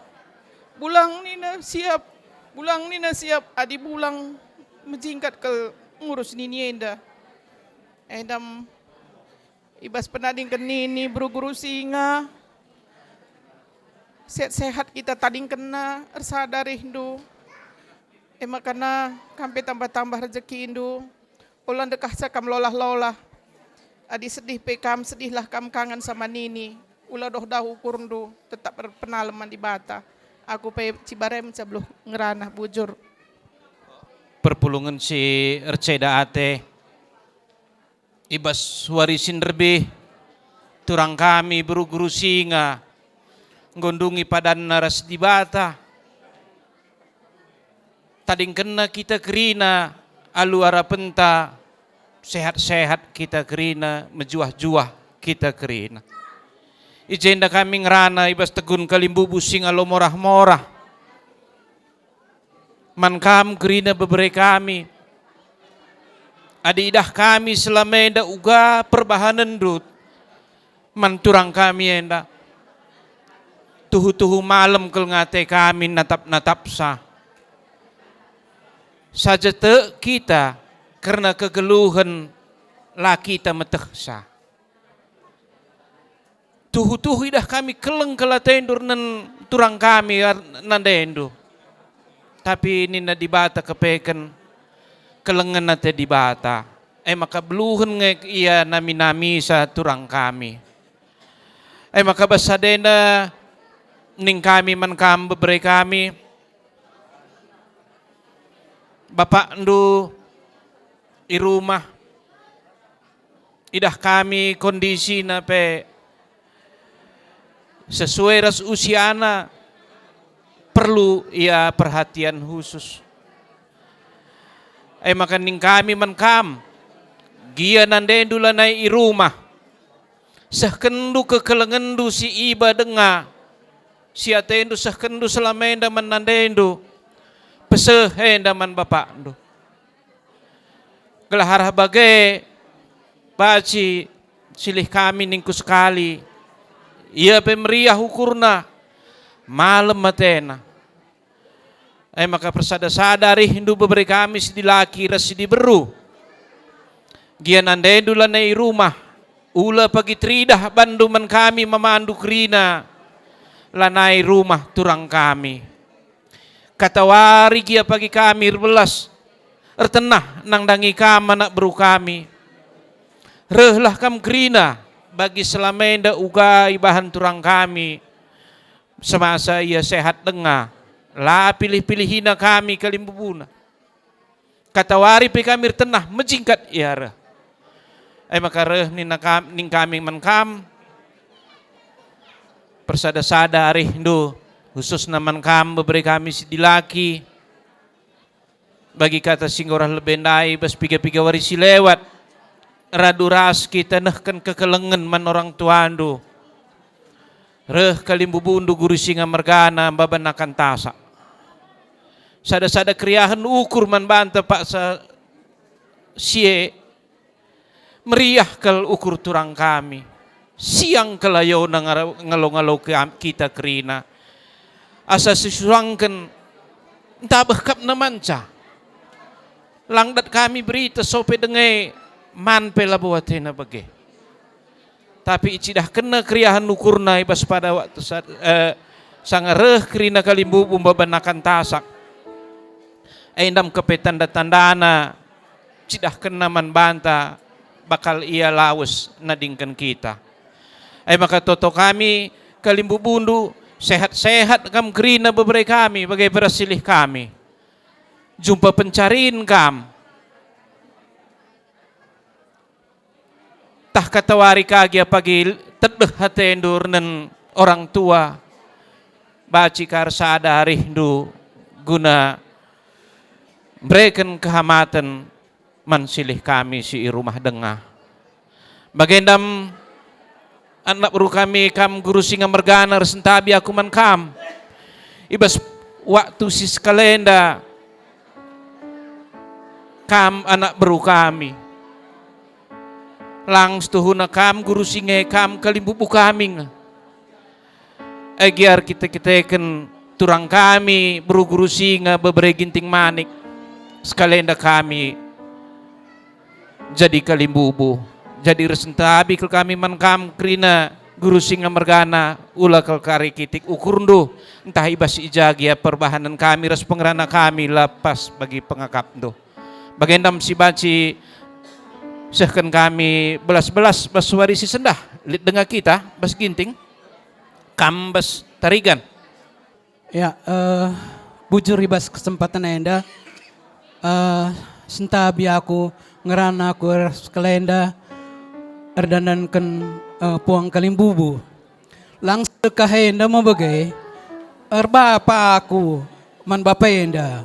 bulang nina siap, bulang nina siap, adi bulang mejingkat kal ngurus nini enda. Enda m-, i bas penadingken nini beru-guru singa, sehat-sehat kita tadingkenna, ersada arihndu. E makana kam pe tambah-tambah rejekindu, ola ndekahsa kam lolah-lolah. Adi sedih pe kam, sedihlah kam kangen sama nini. Ula doh dauh ukurndu, tetap erpenalem man Dibata. Aku pe cibarem cabluh ngerana bujur. Perpulungen si erceda ate. I bas wari si nderbih, turang kami beru-guru singa enggo ndungi padanna ras Dibata. Tadingkenna kita kerina alu arapenta, sehat-sehat kita kerina, mejuah-juah kita kerina. I jenda kami ngerana i bas tegun kalimbubu singa lo morah-morah. Man kam kerina bebere kami. Adi idah kami selama enda uga perbahanenndu man turang kami enda, tuhu-tuhu malem kal nge ate kami natap-natapsa. Saja tek kita kerna kegeluhen la kita metehsa. Tuhu-tuhu idah kami keleng kal atendu nen turang kami ar-, nandendu. Tapi nina Dibata kepeken, kelengen ate Dibata. E maka beluhen nge ia nami-namisa turang kami. E maka bas sadenda ning kami man kam bebere kami, bapakndu i rumah, idah kami kondisina pe sesuai ras usiana, perlu ia perhatian khusus. E maka ning kami man kam, gia nandendu lanai i rumah, sehkenndu kekelengenndu si iba denga, si atendu sehkenndu selama enda man nandendu, peseh enda man bapakndu. Gelah arah bage, banci silih kami ningku sekali, ia pe meriah ukurna, malem atena. E maka persada-sada arihndu bebere kami si dilaki ras si diberu. Gia nandendu lanai i rumah, ula pagi teridah banndu man kami mamandu kerina, lanai rumah turang kami. Katawari gia pagi kami erbelas, ertenah nandangi kam anak beru kami. Rehlah kam kerina bagi selama enda uga ibahan turang kami. Semasa ia sehat denga, la pilih-pilihina kami kalimbubuna. Katawari pe kami ertenah mejingkat ia reh. E maka reh nina kam, ning kami man kam, persada-sada arihndu, khususna man kam bebere kami si dilaki. Bagi kata si enggo reh lebe ndai bas piga-piga wari si lewat, radu ras kita nehken kekelengen man orang tuandu. Reh kalimbubundu guru singa mergana mbaban akan tasak. Sada-sada keriahen ukur man banta paksa si e, meriah kal ukur turang kami, siang kal ayona ngara-, ngalo-ngalo kam-, kita kerina, asa sisurangken ntabeh kapna manca. Lang dat kami berita sope denge, man pe labo atena bage. Tapi icidahkenna keriahen ukurna i bas pada waktu sad-, eh, sanga reh kerina kalimbubu mbaban akan tasak. Enda me kepe tanda-tandana cidahkenna man banta bakal ia lawes nadingken kita. E maka toto kami kalimbubundu, sehat-sehat kam kerina bebere kami bage pe ras silih kami. Jumpa pencarin kam. Tah katawari ka gia pagi tedeh atendu renen orang tua, banci ka ersada arihndu guna mbereken kehamaten man silih kami si i rumah denga. Bagenda me, anak beru kami, kam guru singa mergana, ersentabi aku man kam. I bas waktu si sekalenda, kam anak beru kami. Lang setuhuna kam guru singa e, kam kalimbubu kami nge. Agi erkite-kiteken turang kami beru guru singa bebere Ginting Manik, sekalenda kami jadi kalimbubu. Jadi ersentabi kal kami man kam kerina guru singa mergana, ula kal kari kitik ukurndu, ntah i bas i ja gia perbahanen kami ras pengerana kami la pas bagi pengakapndu. Bagenda me si banci sehken kami belas-belas bas wari si sendah. Lit denga kita bas Ginting, kam bas Tarigan. Ya, eh, bujur i bas kesempatan enda, eh, sentabi aku ngerana aku ras kalenda erdandanken, eh, puang kalimbubu. Lang sedekah enda me bage, erbapa aku man bapa enda.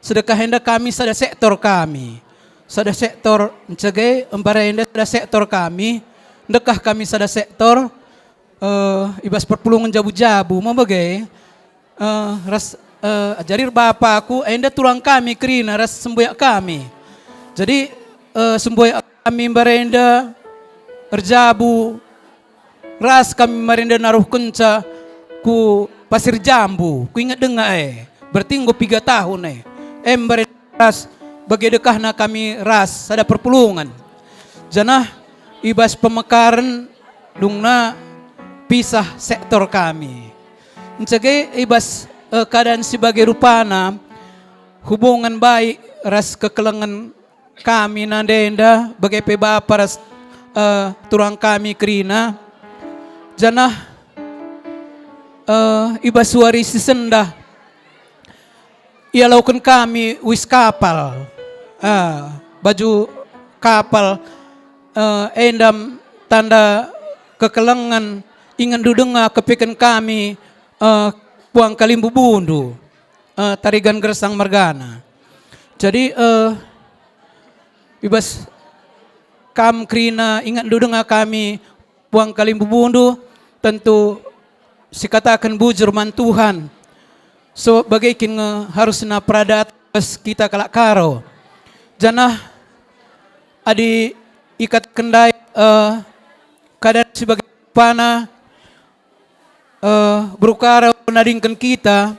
Sedekah enda kami sada sektor kami. Sada sektor ncege, embar enda sada sektor kami. Ndekah kami sada sektor, eh, i bas perpulungen jabu-jabu me bage, eh, ras, eh, jadi erbapa aku, enda turang kami kerina ras sembuyak kami. Jadi, eh, sembuyak kami embar enda erjabu, ras kami embar enda naruhkenca ku Pasir Jambu, ku Inget Denga e, berarti enggo piga tahun e. Embar enda ras bage dekahna kami ras sada perpulungen. Janah i bas pemekaren dungna pisah sektor kami. Ncege i bas, eh, keadaan si bage rupana, hubungan baik ras kekelengen kami nande enda bage pe bapa ras, eh, turang kami kerina. Janah, eh, i bas wari si sendah ialoken kami uis kapal, eh, baju kapal, eh, enda me tanda kekelengen, ingetndu denga kepeken kami, eh, puang kalimbubundu, eh, Tarigan Gersang mergana. Jadi, eh, i bas kam kerina ingetndu denga kami puang kalimbubundu, tentu sikataken bujur man Tuhan. So, bage kin nge harusna peradat bas kita kalak Karo. Janah adi ikataken ndai, eh, keadaan si bage rupana, eh, beru Karo nadingken kita,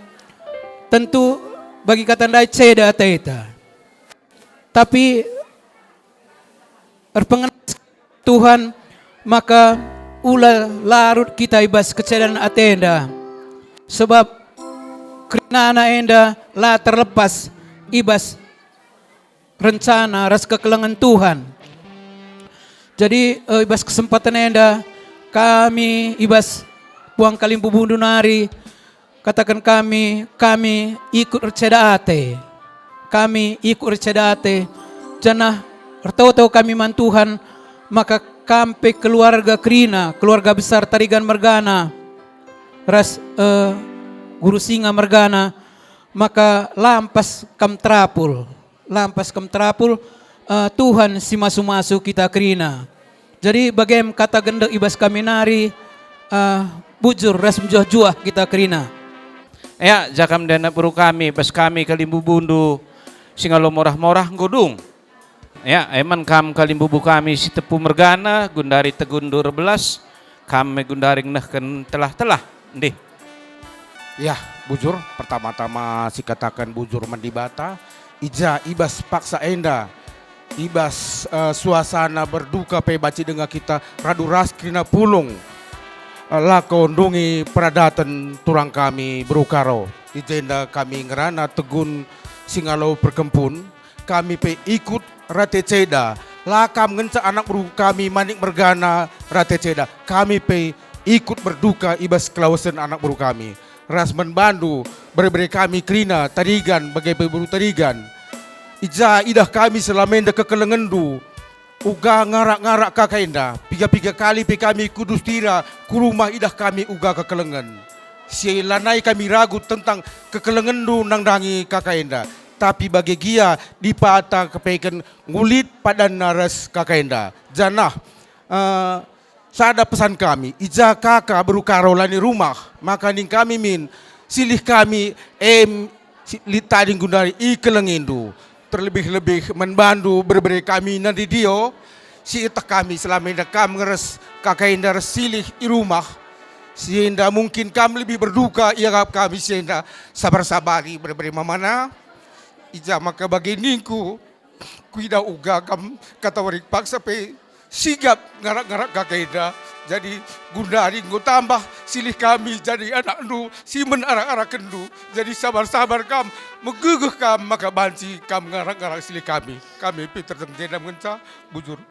tentu bagi kata ndai ceda ateta. Tapi erpengen Tuhan, maka ula larut kita i bas kecedan atenda, sebab kerinana enda la terlepas i bas rencana ras kekelengen Tuhan. Jadi, eh, i bas kesempatan enda, kami i bas puang kalimbubundu nari, kataken kami, kami ikut erceda ate. Kami ikut erceda ate, janah ertoto kami man Tuhan, maka kam pe keluarga kerina, keluarga besar Tarigan mergana, ras, eh, Guru Singa mergana, maka lampas kam terapul. Lampas kam terapul, eh, Tuhan si masu-masu kita kerina. Jadi bagem kata gendek i bas kami nari, eh, bujur ras mejuah-juah kita kerina. Ya, jakam dana beru kami, bas kami kalimbubundu, si ngalo morah-morah enggo dung. Ya, emon kam kalimbubu kami si tepu mergana, gundari tegunndu erbelas, kam me gundari nehken telah-telah. Ndih. Ya, bujur, pertama-tama sikataken bujur man Dibata, i ja i bas paksa enda, i bas, eh, suasana berduka pe banci denga kita radu ras kerina pulung, eh, lako ndungi peradaten turang kami beru Karo. I jenda kami ngerana tegun si ngalo perkempun, kami pe ikut rate ceda. La kam ngenca anak beru kami Manik mergana rate ceda. Kami pe ikut berduka i bas kelawesen anak beru kami. Ras man bandu, bere-bere kami kerina Tarigan bage pe beru Tarigan. I ja idah kami selama enda kekelengenndu, uga ngarak-ngarak kaka enda. Piga-piga kali pe kami ku Dustira, ku rumah idah kami uga kekelengen. Si lanai kami ragu tentang kekelengenndu nandangi kaka enda. Tapi bage gia Dibata kepeken ngulit padanna ras kaka enda. Janah, eh, sada pesan kami, i ja kaka beru Karo lanai rumah, maka ning kami min, silih kami, em, si, lit tading gundari ikelengindu. Terlebih-lebih man bandu bere-bere kami Nandidio, si ieteh kami selama enda kam ngeres kaka enda ras silih i rumah. Si enda mungkin kam lebih berduka iakap kami si enda, sabar-sabari bere-bere mamana. I ja maka bage ningku, kuidah uga kam katawari paksa pe sigap ngarak-ngarak kaka enda. Jadi gundari enggo tambah silih kami jadi anakndu si men arak-arakenndu. Jadi sabar-sabar kam, megegeh kam maka banci kam ngarak-ngarak silih kami. Kami pe terdeng jenda ngenca bujur.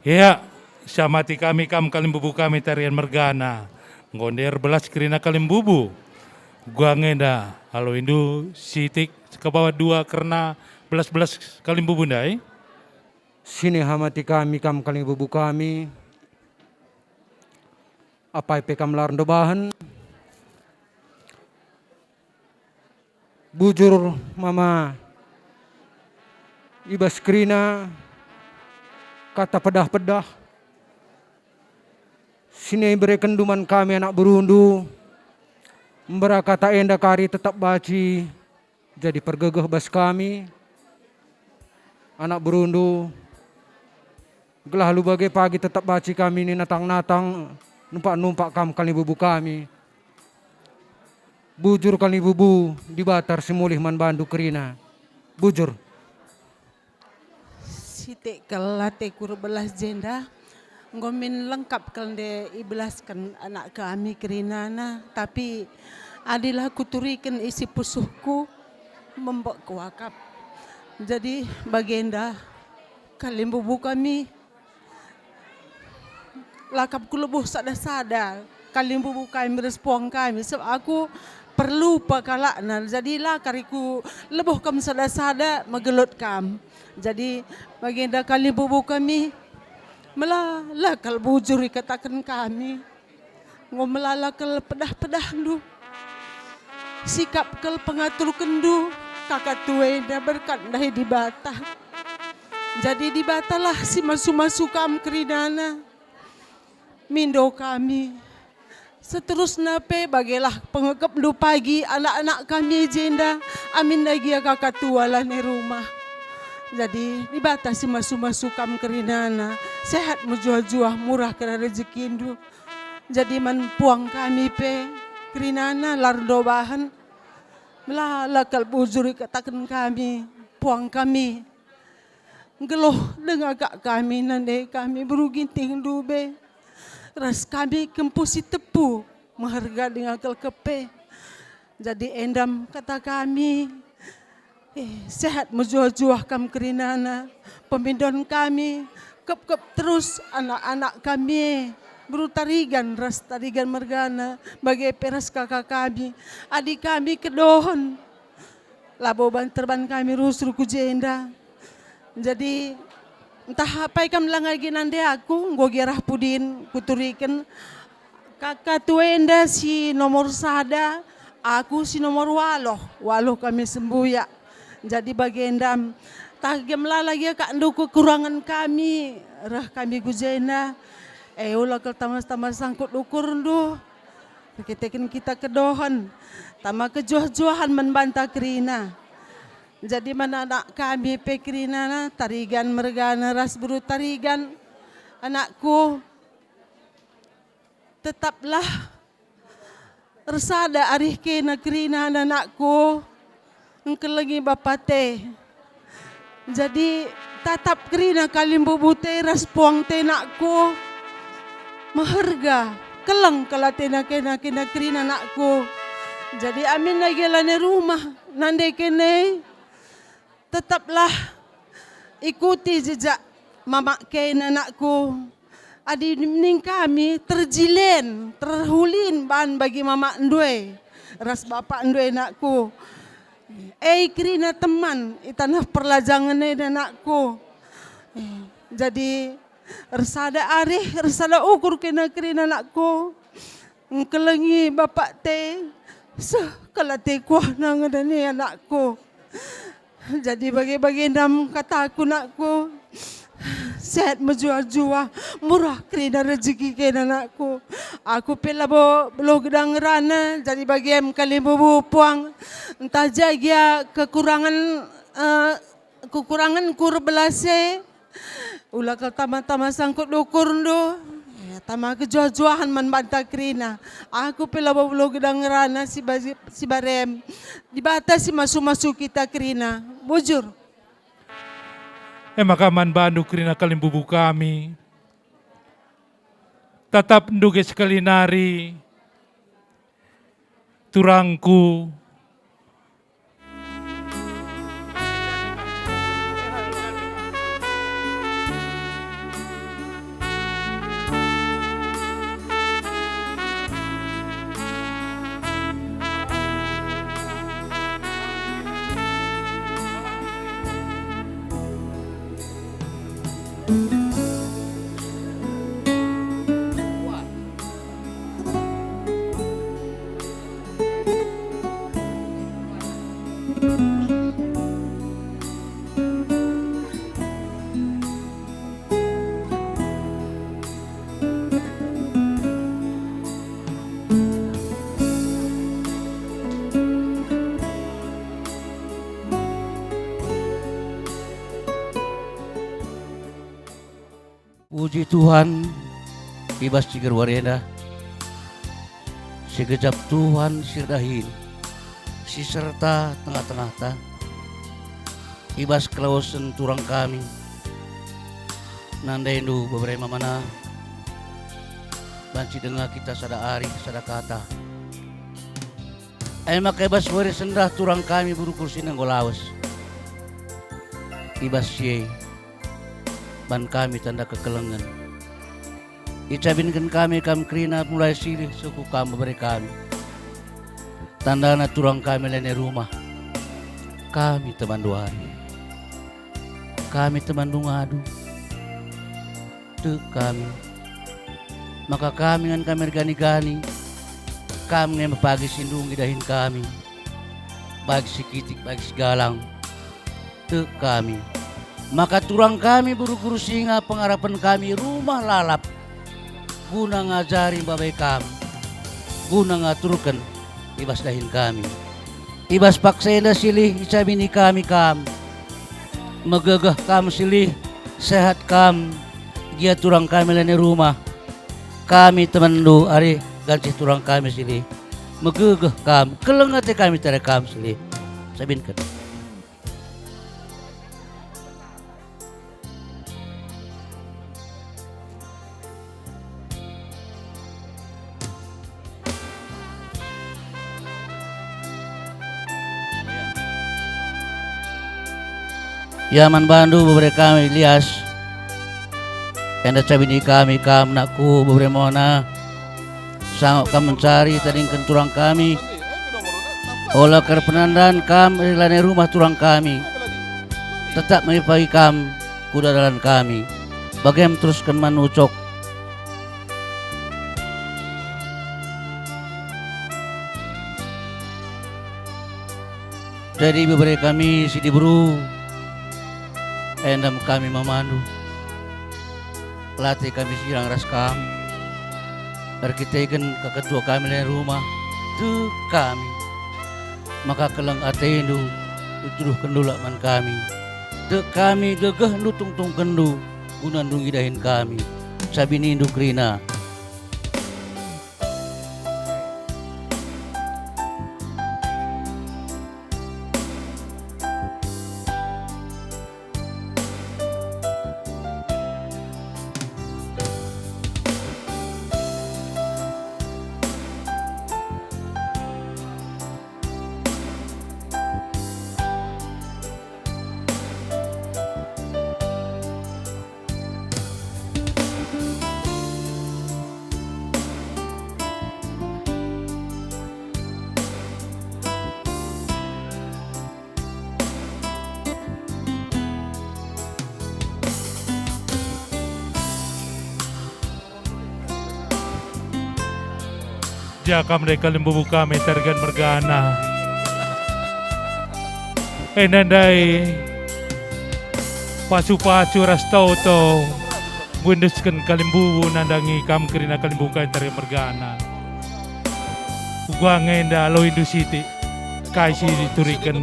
Ya, siamati kami kam kalimbubu kami Tarigan mergana. Enggo ndai erbelas kerina kalimbubu. Uga nge enda aloindu sitik sekabawa dua kerna belas-belas kalimbubu ndai. Sinihamati kami kam kalimbubu kami. Apai pe kam la erndobahen. Bujur mama, i bas kerina kata pedah-pedah si iberekenndu man kami anak berundu, mbera kata enda kari tetap banci jadi pergegeh bas kami anak berundu. Gelah alu bage pagi tetap banci kami ninatang-natang, numpak-numpak kam kalimbubu kami. Bujur kalimbubu, Dibata si mulih man bandu kerina. Bujur. Sitik kal ateku erbelas jenda, enggo min lengkap kal ndai ibelasken anak kami kerinana, tapi adilah kuturiken isi pusuhku, membek kuakap. Jadi bagenda kalimbubu kami. La kap kulebuh sada-sada kalimbubu kami ras puang kami, sabap aku perlu pe kalakna, jadi la kari kulebuh kam sada-sada megelut kam. Jadi bagenda kalimbubu kami, melala kal bujur ikataken kami. Enggo melala kal pedah-pedahndu. Sikap kal pengaturkenndu, kaka tua enda berkat ndahi Dibata. Jadi Dibatalah si masu-masu kam kerinana. Mindo kami. Seterusna pe bagelah pengekepndu pagi anak-anak kami jenda, aminna gia kaka tua lanai rumah. Jadi Dibata si masu-masu kam kerinana, sehat mejuah-juah, murah kal rejekindu. Jadi man puang kami pe, kerinana la erndobahen. Melala kal bujur ikataken kami, puang kami. Nggeluh denga kak kami, nande kami beru Gintingndu be. Ras kami kempu si tepu, meherga denga kal kepe. Jadi endam kata kami, Eh, sehat mejuah-juah kam kerinana, pemindon kami, kep-kep terus anak-anak kami e, beru Tarigan ras Tarigan mergana, bage pe ras kaka kami, adi kami kedohen, labo ban terban kami rusur ku jenda. Jadi, ntah apai kam la nge gia nande aku, enggo gia reh pudin kuturiken, Kaka tua enda si nomor sada, aku si nomor waluh, waluh kami sembuyak. Jadi bagenda, tah gia melala gia kak ndu kekurangen kami, reh kami ku jenda. Eh, ula kal tama-tama sangkut ukurndu, erkiteken kita kedohen, tama kejuah-juahen man banta kerina. Jadi man anak kami pe kerina Tarigan mergana ras beru Tarigan, anakku, tetaplah ersada arih kena kerina anakku, engkelengi bapa te. Jadi tatap kerina kalimbubu te ras puang te anakku, meherga, keleng kal atena kena kena kerina anakku. Jadi amin lagi lanai rumah nande kene. Tetaplah ikuti jejak mamak kena anakku. Adi ning kami terjilen, terhulin ban bagi mamak ndue ras bapak ndue anakku. E kerina teman i tanah perlajangen e anakku. Jadi ersada arih, ersada ukur kena kerina anakku. Engkelengi bapak te, seh kal ate kuahna ngedani anakku. Jadi bage-bage ndam kataku anakku. Sehat mejuah-juah, murah kerina rejeki kena anakku. Aku pe labo beluh gedang ngerana, jadi bagem kalimbubu puang. Ntah ja gia kekurangan, eh, kekuranganku erbelase. Ula kal tama-tama sangkut ukurndu, ya, tama kejuah-juahen man banta kerina. Aku pe labo beluh gedang ngerana si ba-, si barem. Dibata si masu-masu kita kerina. Bujur. E maka man bandu kerina kalimbubu kami. Tatapndu ge sekali nari, turangku. Puji Tuhan, i bas ciger wari enda, sigejap Tuhan si erdahin, si serta tengah-tengahta, i bas kelawesen turang kami, nandaindu bebere mamana, banci denga kita sada arih, sada kata. E maka i bas wari sendah turang kami beru Kursina enggo lawes. I bas si e, ban kami tanda kekelengen. Icabinken kami kam kerina mulai silih seh ku kam bebere kami. Tandana turang kami lanai rumah. Kami temanndu ari. Kami temanndu ngadu. Tek kami. Maka kami ngan kami ergani-gani. Kam nge me pagi si ndungi dahin kami. Bagi si kitik, bagi si galang. Tek kami. Maka turang kami beru-beru singa pengarapen kami rumah lalap, guna ngajari mbabai kam, guna ngaturken i bas dahin kami. I bas paksa enda silih icabini kami kam. Megegeh kam silih, sehat kam, gia turang kami lanai rumah. Kami temanndu ari gancih turang kami silih. Megegeh kam, keleng ate kami tare kam silih. Sabinken. Ia man bandu bebere kami Elias, enda cabini kami kam nakku bebere mona. Sangap kam mencari tadingken turang kami. Ola kerpenandan kam rilane rumah turang kami. Tetap me pagi kam kuda dalan kami. Bagem terusken man ucok. Jadi bebere kami si diberu, endam kami mamandu. Late kami sirang ras kam, erkiteken keketua kami len rumah, tek kami. Maka keleng atendu, tuduhkenndu la man kami. Tek kami gegehndu tungtungkenndu guna ndungi dahin kami. Sabinindu kerina. Ja kam ndai kalimbubu kami Tarigan mergana. Enda ndai pasu-pasu ras toto, nggo iendesken kalimbubu nandangi kam kerina kalimbubu kami Tarigan mergana. Uga nge enda aloindu sitik, kai si ituriken,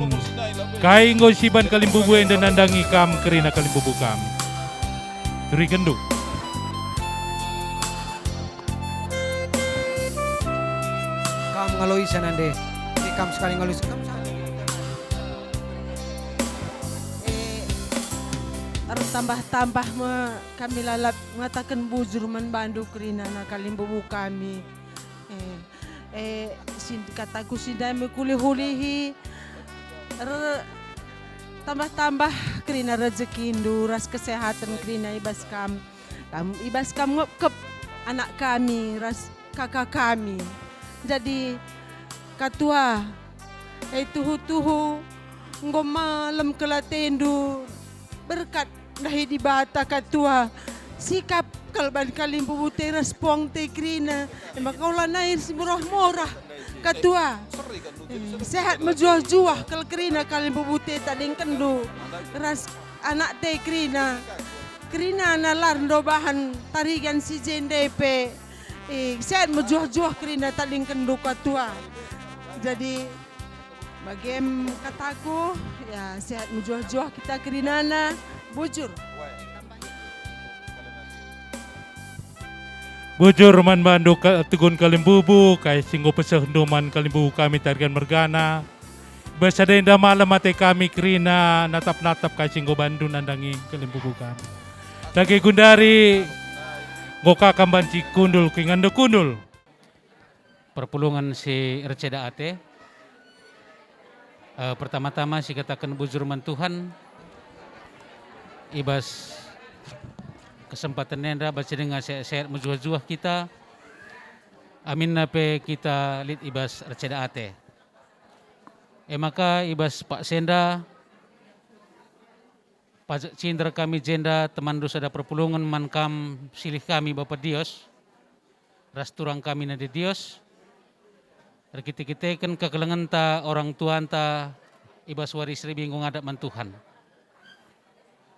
kai enggo siban kalimbubu enda nandangi kam kerina kalimbubu kami. Turikenndu. Kam ngaloi sana nde. Eh, kam sekali ngaloi, kam sekali. Eh, ertambah-tambah me kami lalap ngataken bujur man bandu kerina na kalimbubu kami. Eh, eh, sin-, kataku si ndai me kulihulihi. Er-, tambah-tambah kerina rejekindu ras kesehaten kerina i bas kam. Kam, i bas kam ngepkep anak kami ras kaka kami. Jadi, Katua, eh, tuhu-tuhu enggo malem kal atendu berkat ndahi Dibata, Katua. Sikap kal ban kalimbubu te ras puang te kerina, e maka ola nai si murah-murah, Katua. Eh, sehat mejuah-juah kal kerina kalimbubu te tadingkenndu ras anak te kerina. Kerina na lar ndo bahan Tarigan si jende pe. Eh, sehat mejuah-juah kerina tadingkenndu, Katua. Jadi, bagem kataku, ya, sehat mejuah-juah kita kerinana. Bujur. Bujur man bandu ka-, Tegun Kalimbubu, kai si enggo pesehndu man kalimbubu kami Tarigan mergana. Bas sada enda malem ate kami kerina natap-natap kai si enggo bandu nandangi kalimbubu kami. Dage gundari enggo ka kam banci kundul, kuinganndu kundul. Perpulungen si erceda ate. Eh, pertama-tama sikataken bujur man Tuhan i bas kesempaten enda, banci denga se-, sehat mejuah-juah kita, aminna pe kita lit i bas erceda ate. E maka i bas paksa enda, pajek cinder kami jenda temanndu sada perpulungen man kam silih kami Bapa Dios, ras turang kami nande Dios, erkite-kiteken kekelengenta orang tuanta i bas wari seribu enggo ngadap man Tuhan.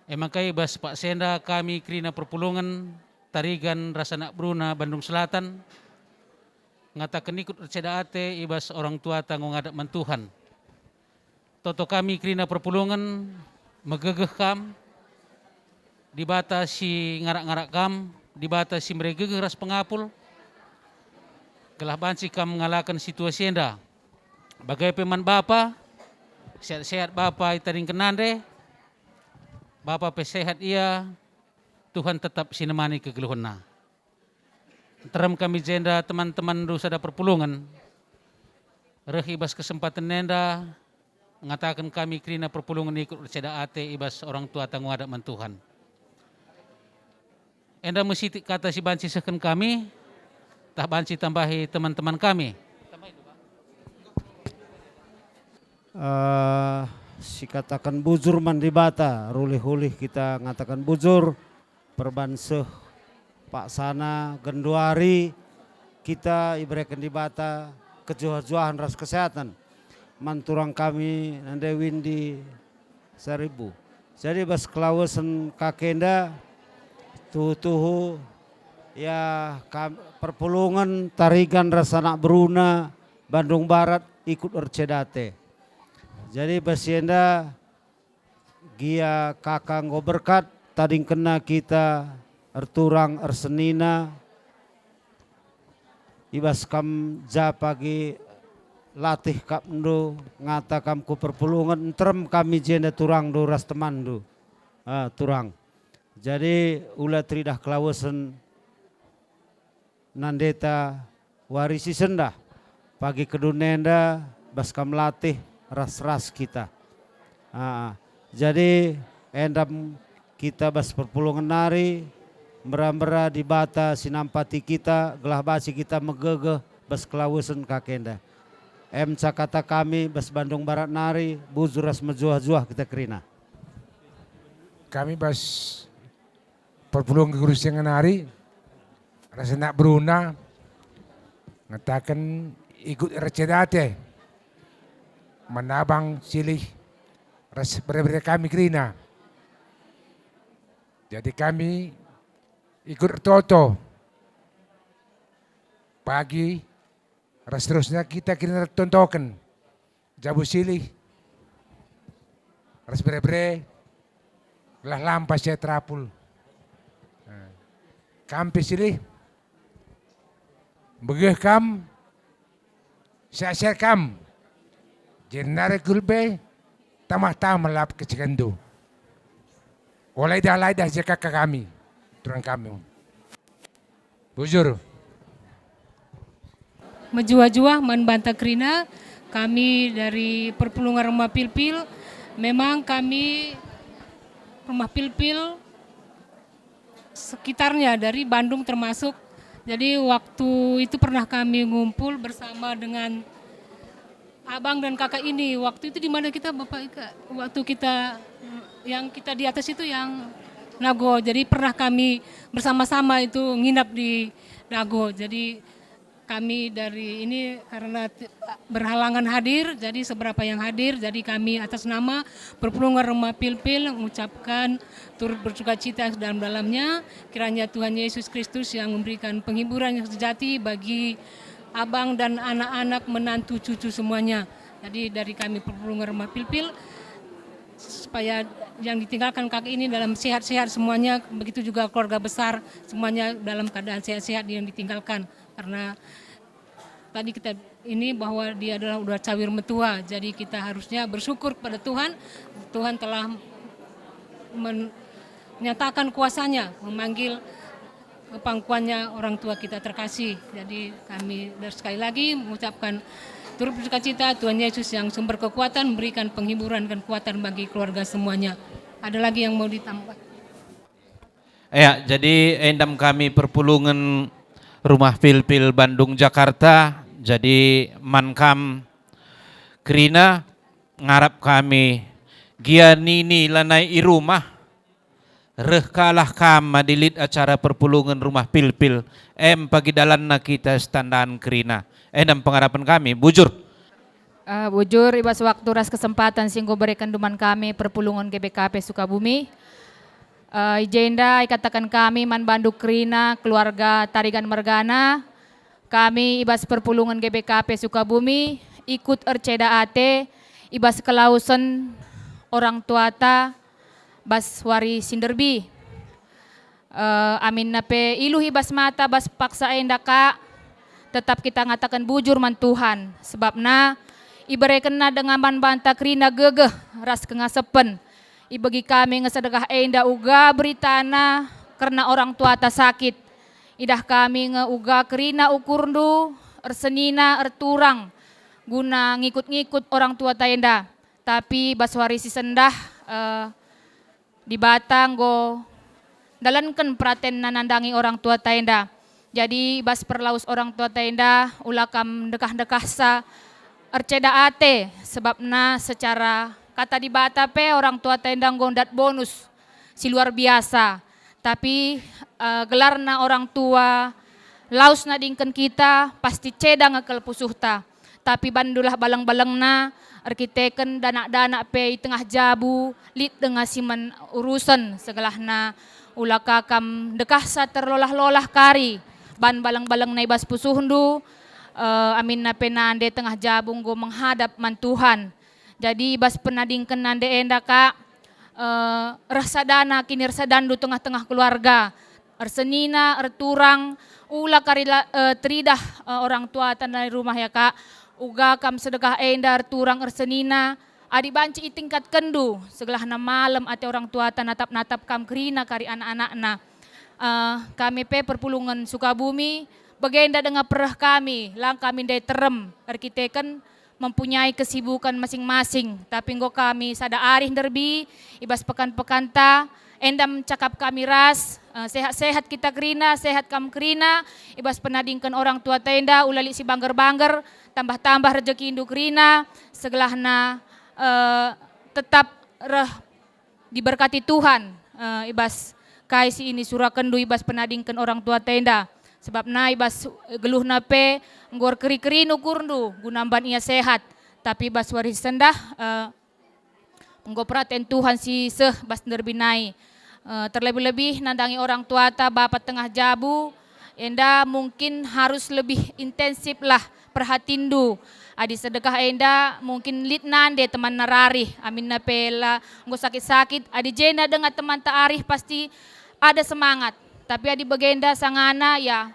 E maka i bas paksa enda kami kerina perpulungen Tarigan ras anak beruna Bandung Selatan, ngataken ikut erceda ate i bas orang tuata enggo ngadap man Tuhan. Toto kami kerina perpulungen, megegeh kam, Dibata si ngarak-ngarak kam, Dibata si mere gegeh ras pengapul, gelah banci kam ngalaken situasi enda. Bage pe man bapa, sehat-sehat bapa itadingken nande, bapa pe sehat ia, Tuhan tetap si nemani kegeluhenna. Nterem kami jenda teman-temanndu sada perpulungen, reh i bas kesempaten enda, ngataken kami kerina perpulungen ikut erceda ate i bas orang tuata enggo ngadap man Tuhan. Enda me sitik kata si banci sehken kami, tah banci tambahi teman-teman kami. Eh, sikataken bujur man Dibata, rulih-ulih kita ngataken bujur, perban seh paksana genduari kita ibereken Dibata kejuah-juahen ras kesehatan man turang kami nande Windy Saribu. Jadi bas kelawesen kakenda tuhu-tuhu ya kam-, perpulungen Tarigan ras anak beruna Bandung Barat ikut erceda ate. Jadi bas si enda gia kaka enggo berkat, tadingkenna kita erturang ersenina i bas kam ja pagi latih kapndu, ngata kam ku perpulungen, nterem kami jenda turangndu ras temanndu, ah, turang. Jadi ula teridah kelawesen nandeta wari si sendah pagi kedun enda bas kam latih ras-ras kita. Ah, jadi endam kita bas perpulungen nari, mera-mera Dibata si nampati kita gelah banci kita megegeh bas kelawesen kaka enda. Em cakata kami bas Bandung Barat nari, bujur ras mejuah-juah kita kerina. Kami bas perpulungen Guru Sengenari, ras anak beruna, ngataken ikut erceda ate man abang, silih, ras bere-bere kami kerina. Jadi kami ikut ertoto pagi, ras terusna kita kerina ertontoken. Jabu silih ras bere-bere, gelah lampas ia terapul. Nah, kam pe silih, begeh kam, sehat-sehat kam. Jenari kul pe, tamah-tamah lap kecekenndu. Ola idah, la idah je kaka kami, turang kami. Bujur. Mejuah-juah man banta kerina, kami dari perpulungen Rumah Pilpil, memang kami Rumah Pilpil sekitarnya dari Bandung termasuk. Jadi waktu itu pernah kami ngumpul bersama dengan abang dan kakak ini. Waktu itu di mana kita, Bapak Ika? Waktu kita, yang kita di atas itu yang Nago. Jadi pernah kami bersama-sama itu nginap di Nago. Jadi kami dari ini karena ti-, berhalangan hadir, jadi seberapa yang hadir, jadi kami atas nama Perpulungen Rumah Pilpil mengucapkan turut bersuka cita dalam-dalamnya. Kiranya Tuhan Yesus Kristus yang memberikan penghiburan yang sejati bagi abang dan anak-anak, menantu, cucu semuanya. Jadi dari kami Perpulungen Rumah Pilpil, supaya yang ditinggalkan kakak ini dalam sehat-sehat semuanya, begitu juga keluarga besar semuanya dalam keadaan sehat-sehat yang ditinggalkan. Karena tadi kita ini bahwa dia adalah udah cawir metua, jadi kita harusnya bersyukur kepada Tuhan. Tuhan telah menyatakan kuasa-Nya, memanggil kepangkuannya orang tua kita terkasih. Jadi kami sekali lagi mengucapkan turut bersuka cita, Tuhan Yesus yang sumber kekuatan memberikan penghiburan dan kekuatan bagi keluarga semuanya. Ada lagi yang mau ditambah? Ya, jadi endam kami perpulungen Rumah Pilpil Bandung Jakarta. Jadi man kam kerina ngarap kami gia nini lanai i rumah, reh kalah kam adi lit acara perpulungen Rumah Pilpil, em pagi dalanna kita setandan kerina. Endam pengarapen kami, bujur. Eh, bujur, i bas waktu ras kesempatan si enggo berekenndu man kami perpulungen G B K P Sukabumi. Eh, i jenda ikataken kami man bandu kerina keluarga Tarigan mergana, kami i bas perpulungen G B K P Sukabumi ikut erceda ate i bas kelawesen orang tuata bas wari si nderbi. Eh, aminna pe iluh i bas mata bas paksa enda ka, tetap kita ngataken bujur man Tuhan, sebabna iberekenNa denga man banta kerina gegeh ras kengasepen. Ibegi kami nge sedekah enda uga beritana kerna orang tuata sakit. Idah kami nge uga kerina ukurndu, ersenina, erturang guna ngikut-ngikut orang tuata enda. Tapi bas wari si sendah, eh, Dibata enggo ndalanken peratenNa nandangi orang tuata enda. Jadi, bas perlawes orang tuata enda, ula kam ndekah-ndekahsa erceda ate, sebabna secara Kata Dibata pe orang tuata enda enggo ndat bonus si luar biasa. Tapi, eh, gelarna orang tua, lawes nadingken kita, pasti ceda nge kal pusuhta. Tapi bandulah baleng-balengna, erkiteken danak-danak pe i tengah jabu, lit denga si man urusen, segelahna ula ka kam ndekahsa terlolah-lolah kari ban baleng-balengna i bas pusuhndu, eh, aminna pe nande tengah jabu enggo menghadap man Tuhan. Jadi, i bas penadingken nande enda, Kak, eh, reh sadana kinirsadanndu tengah-tengah keluarga. Ersenina, erturang, ula kari la-, eh, teridah, eh, orang tuata ndai rumah ya, Kak. Uga kam sedekah enda erturang ersenina, adi banci itingkatkenndu, segelahna malem ate orang tuata natap-natap kam kerina kari anak-anakna. Eh, kami pe perpulungen Sukabumi, bagenda denga pereh kami, lang kami ndai terem, erkiteken mempunyai kesibukan masing-masing, tapi enggo kami sada arih nderbi i bas pekan-pekanta, enda me cakap kami ras, eh, sehat-sehat kita kerina, sehat kam kerina, i bas penadingken orang tuata enda, ula lit si bangger-bangger, tambah-tambah rejekindu kerina, segelahna, eh, tetap reh diberkati Tuhan, eh, i bas kai si inisurahkenndu i bas penadingken orang tuata enda. Sebabna i bas geluhna pe enggo erkeri-kerin ukurndu guna mban ia sehat. Tapi i bas wari sendah, eh, enggo peraten Tuhan si seh bas nderbi nai. Eh, terlebih-lebih nandangi orang tuata bapa tengah jabu, enda mungkin harus lebih intensiflah perhatinndu. Adi sedekah enda mungkin lit nande temanna rarih, aminna pe la enggo sakit-sakit, adi jenda denga temanta arih pasti ada semangat. Tapi adi bagenda sangana, ya,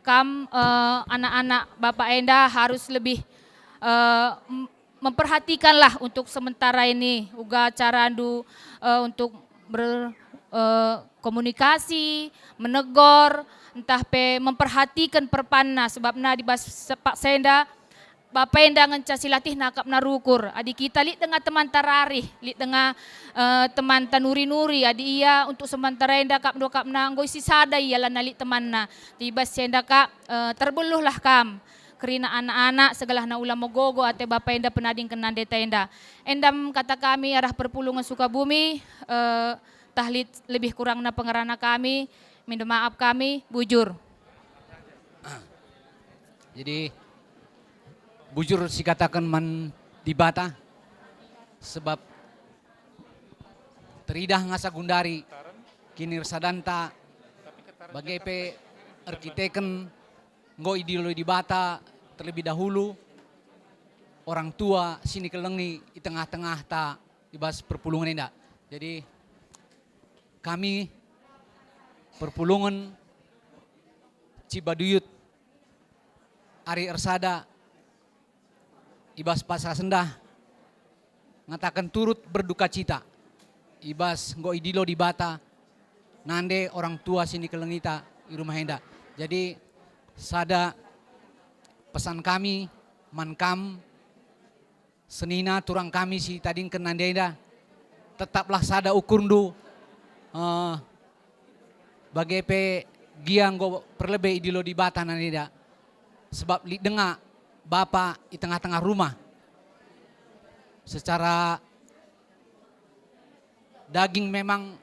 kam, eh, anak-anak bapa enda harus lebih, eh, m-, memperhatikanlah untuk sementara ini, uga carandu, eh, untuk ber-, eh, komunikasi, menegor, ntah pe memperhatikan perpanna, sebabna di bas sepak senda, bapa enda ngenca si latih nakapna rukur. Adi kita lit denga temanta rarih, lit denga, eh, temanta nuri-nuri, adi ia untuk sementara enda kap ndo kapna enggo isi sada ia lanai lit temanna. Di bas senda kap, eh, terbeluhlah kam. Kerina anak-anak, segelahna ula megogo ate bapa enda penadingken nande enda. Enda me kata kami arah perpulungen Sukabumi, eh, tah lit lebih kurangna pengerana kami, minta maaf kami, bujur. Jadi, bujur sikataken man Dibata, sebab teridah ngasa gundari kinirsadanta bage pe erkiteken enggo idilo Dibata terlebih dahulu orang tua si nikelengi i tengah-tengahta i bas perpulungen enda. Jadi, kami perpulungen Cibaduyut ari ersada i bas paksa sendah ngataken turut berduka cita i bas enggo idilo Dibata nande orang tua si nikelengita i rumah enda. Jadi, sada pesan kami man kam, senina turang kami si tadingken nande enda, tetaplah sada ukurndu, eh, bage pe gia enggo perlebe idilo Dibata nande enda, sebab lit denga bapa i tengah-tengah rumah. Secara daging memang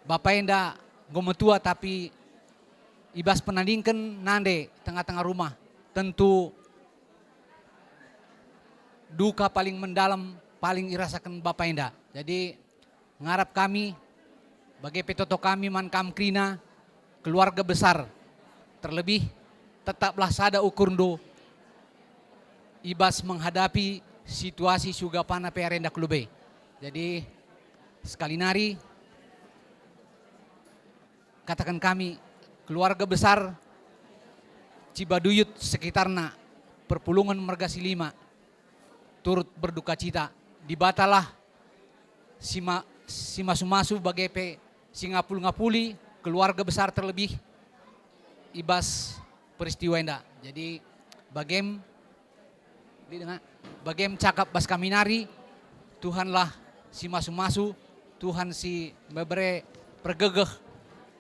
bapa enda enggo metua, tapi i bas penadingken nande tengah-tengah rumah, tentu duka paling mendalam paling irasaken bapa enda. Jadi, ngarap kami, bage pe toto kami man kam kerina, keluarga besar, terlebih tetaplah sada ukurndu i bas menghadapi situasi si uga pana pe arenda ku lebe. Jadi, sekali nari, kataken kami, keluarga besar Cibaduyut sekitarna, perpulungen Merga Silima, turut berduka cita. Dibatalah si ma-, si masu-masu bage pe si ngapul-ngapuli keluarga besar terlebih i bas peristiwa enda. Jadi, bagem, bagem cakap bas kami nari, Tuhanlah si masu-masu, Tuhan si mebere pergegeh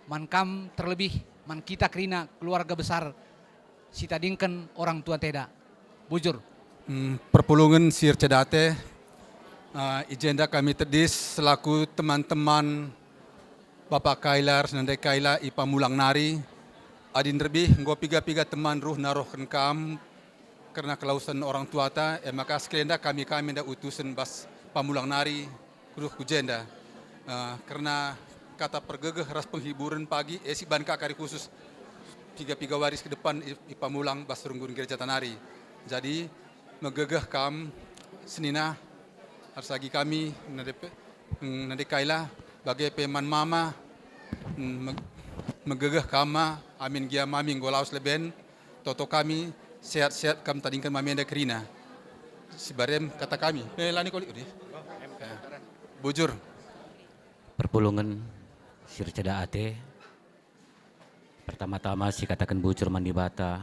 man kam terlebih man kita kerina keluarga besar si tadingken orang tua teda. Bujur. Hmm, perpulungen si ercedate, eh, i jenda kami tedis selaku teman-teman Bapa Kaila ras Nande Kaila i Pamulang nari. Adi nderbih enggo piga-piga teman ruh narohken kam kerna kelausen orang tuata, e maka sekalenda kami-kami enda utusen bas Pamulang nari. Kuruh ku jenda, eh, kerna kata pergegeh ras penghiburen pagi, e siban ka kari khusus piga-piga waris ke depan i, i Pamulang bas runggun gereja tanari. Jadi, megegeh kam, Senina, arus agi kami nande pe, mm, nande kaila, bage pe man mama, mm, meg-, megegeh kama, amin gia mami enggo lawes leben, toto kami, sehat-sehat kam tadingken mami enda kerina. Sibarem kata kami. Eh, lani koli, udi. Ya. Bujur. Perpulungen si erceda ate, pertama-tama sikataken bujur man Dibata,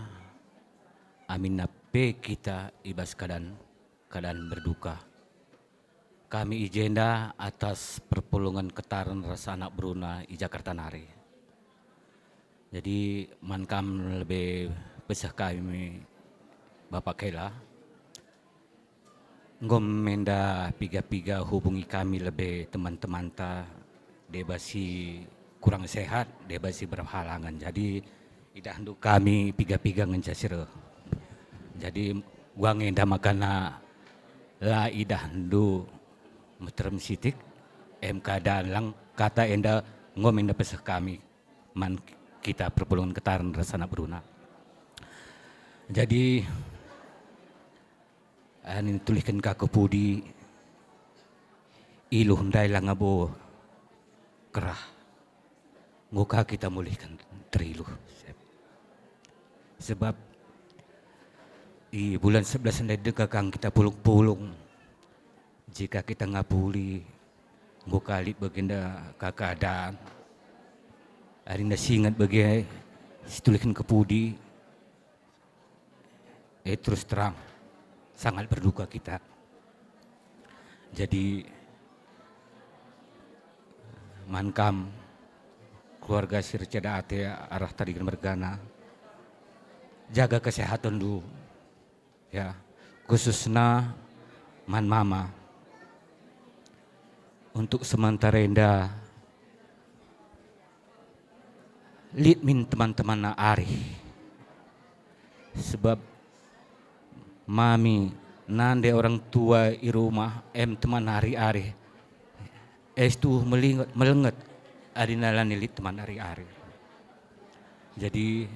aminna pe kita i bas keadaan, keadaan berduka. Kami i jenda atas perpulungen Ketaren ras anak beruna i Jakarta nari. Jadi, man kam lebe peseh kami, Bapak Kela, enggo menda piga-piga hubungi kami lebe teman-temanta, deba si kurang sehat, deba si berhalangan. Jadi, idahndu kami piga-piga ngenca si reh. Jadi, uga nge enda makana la idahndu meterem sitik, em ka dalang kata enda enggo menda peseh kami man kita perpulungen Ketaren ras anak beruna. Jadi, amin tulihken ka ke pudi, iluh ndai la ngabo kerah. Enggo ka kita mulihken teriluh. Sebab i bulan sebelas ndai deka kang kita pulung-pulung. Jika kita ngapuli, enggo ka lit bagenda ka keadaan. Arina si inget bage, situlihken ke pudi. Eh, terus terang, sangat berduka kita. Jadi, man kam, keluarga si erceda ate arah tadingen mergana, jaga kesehatenndu, ya, khususna man mama. Untuk sementara enda, lit min teman-temanna arih. Sebab mami nande orang tua i rumah em teman arih-arih. Es tuhu melinget, melenget, adina la lit teman arih-arih. Jadi,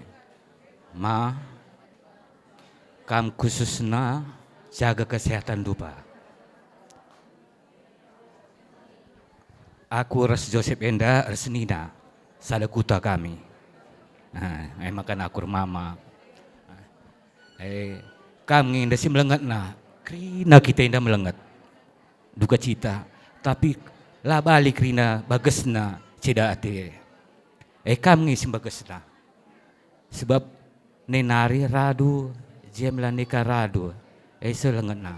Ma, kam khususna jaga kesehatanndu, Pa. Aku ras Josep enda ersenina, sada kuta kami. Nah, e maka nakur mama. E, kam nge enda si melengetna, kerina kita enda melenget. Duka cita, tapi la bali kerina bagesna ceda ate. E, kam nge si mbagesna. Sebab nai nari radu, jem la nika radu, e selengetna.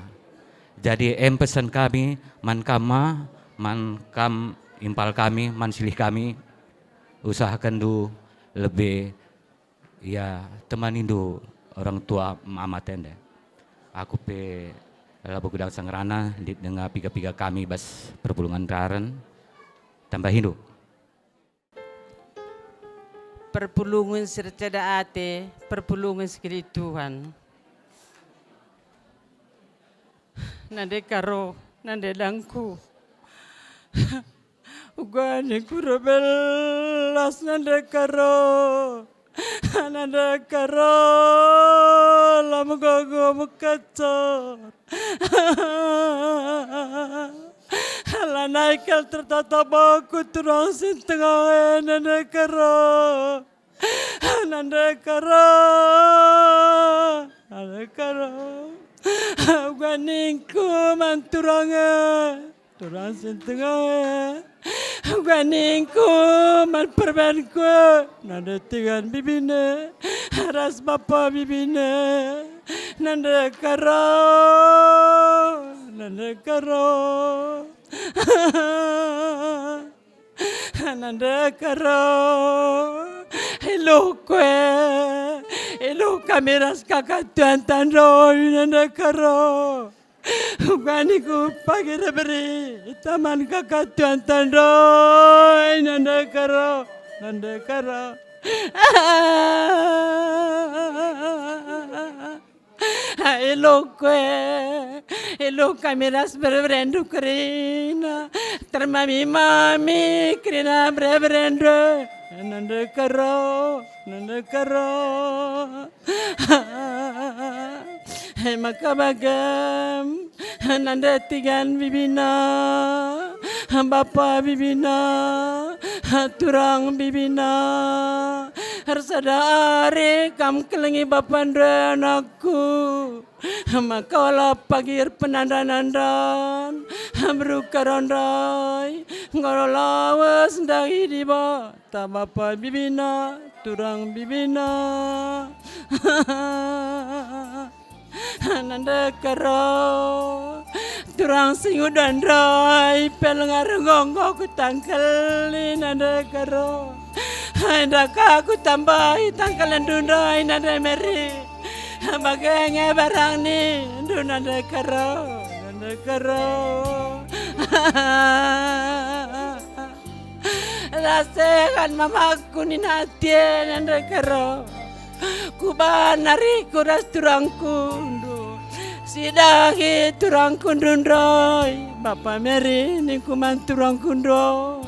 Jadi em pesen kami man kam ma, man kam impal kami, man silih kami, usahakendu lebe, ya, temanindu orang tua mama tende. Aku pe labo gedang sangerana, lit denga piga-piga kami bas perpulungen Ketaren. Tambahindu. Perpulungen si erceda ate, perpulungen si kilit Tuhan. Nande karo, nande dangku. Uga ningku erbelas nande karo. Nande karo, la megogo mekecor. Lanai kal tertatap aku turang si tengah e, nande karo. Nande karo, nande karo. Uga ningku man turang e, turang si tengah e. Uga ningku man perbenku, nande tigan bibine, ras bapa bibine, nande karo, nande karo. Nande karo, iluhku e, iluh kami ras kaka tuanta ndai, nande karo. Uga ningku pagi erberita man kaka tuanta ndai, nande karo, nande karo. Iluhku e, iluh kami ras bere-berendu kerina, termami-mami kerina bere-berendu, nande karo, nande karo. E maka bagem, nande tigan bibina, bapa bibina, turang bibina, ersada ari kam kelengi bapandu e anakku. Maka ola pagi erpenandan-andan, beru karo ndai, enggo lawes ndahi Dibata bapa bibina, turang bibina. Nande karo, turang si nguda ndai, pe lenga renggo enggo kutangkeli, nande karo. Enda ka kutambahi tangkelenndu ndai, nande Meri. Bage nge barang nindu, nande karo, nande karo. La sehat mamaku nina ate, nande karo. Kuban ariku ras turangkundu. Sidahi turangkundu ndai, Bapa Meri ningku man turangkundu.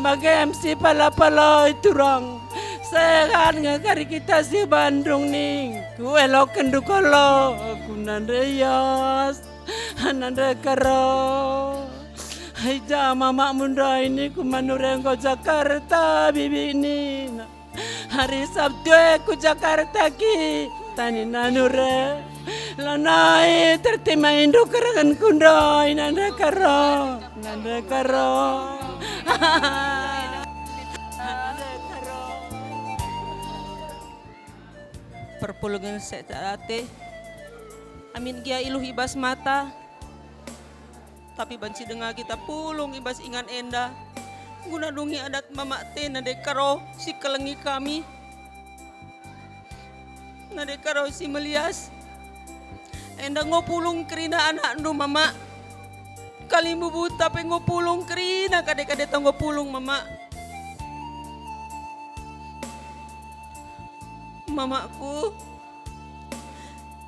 Bagem sipala-palai turang. Sehat nge kari kita si Bandung ning. Kuelokenndu kolo, ku nande Yas, nande karo. Hai ja mamakmu ndai ningku man nure enggo Jakarta bibi nina. Hari Sabtu e ku Jakarta kita nina nure. Lanai tertima indu kerengenku ndai, nande karo, nande karo. Nande karo. Perpulungen sehat ate, amin gia iluh i bas mata. Tapi banci denga kita pulung i bas ingan enda, guna dungi adat mamak te nande karo si kelengi kami, nande karo si melias. Enda enggo pulung kerina anakndu, Mamak. Kalimbubu ta pe enggo pulung kerina, kade-kade ta enggo pulung, Mamak. Mamakku,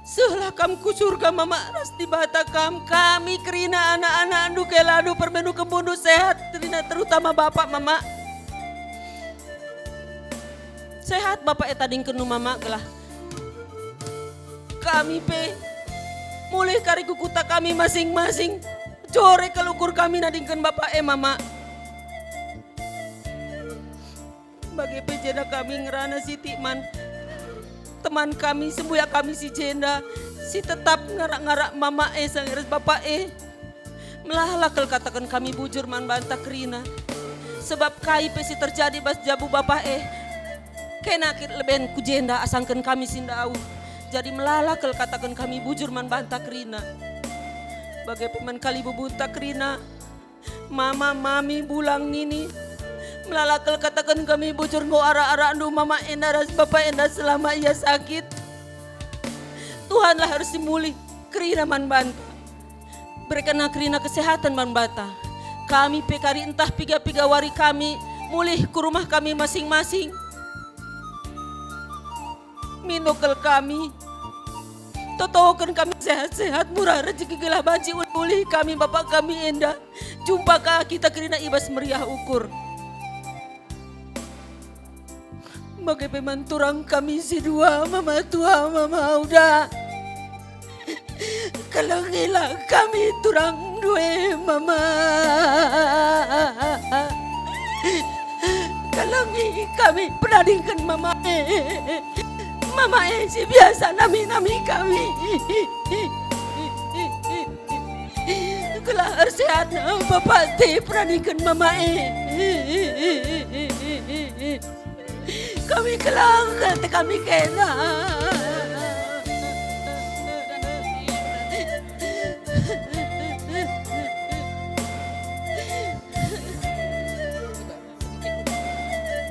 sehlah kam ku surga, Mamak, ras Dibata kam. Kami kerina anak-anakndu, kelandu permendu kembundu sehat, kerina terutama Bapak, Mamak. Sehat Bapak e tadingkenndu, Mamak, gelah kami pe mulih kari ku kuta kami masing-masing. Jore kal ukur kami nadingken Bapak e, Mamak. Bage pe jenda kami ngerana sitik man teman kami, sembuyak kami si jenda, si tetap ngarak-ngarak Mamak e sanga ras Bapak e. Melala kal kataken kami bujur man banta kerina. Sebab kai pe si terjadi bas jabu Bapak e, kena kin leben ku jenda asangken kami si ndauh. Jadi melala kal kataken kami bujur man banta kerina. Bage pe man kalibubunta kerina. Mama, mami, bulang nini. Melala kal kataken kami bujur enggo arak-arakndu Mamak enda ras Bapak enda selama ia sakit. Tuhanlah ersimulih kerina man banta. Berekenlah kerina kesehatan man banta. Kami pe kari ntah piga-piga wari kami mulih ku rumah kami masing-masing. Mindo kal kami. Totoken kami sehat-sehat, murah rejeki gelah banci ulih-ulih kami Bapak kami enda. Jumpa ka kita kerina i bas meriah ukur. Bage pe man turang kami si dua, Mama Tua, Mama Uda. Kelengilah kami turang due, Mama. Kelengi kami penadingken Mama e. Mama e si biasa nami-nami kami. Gelah ersehat Bapak ti penadingken Mama e. Kami keleng ate kami kena.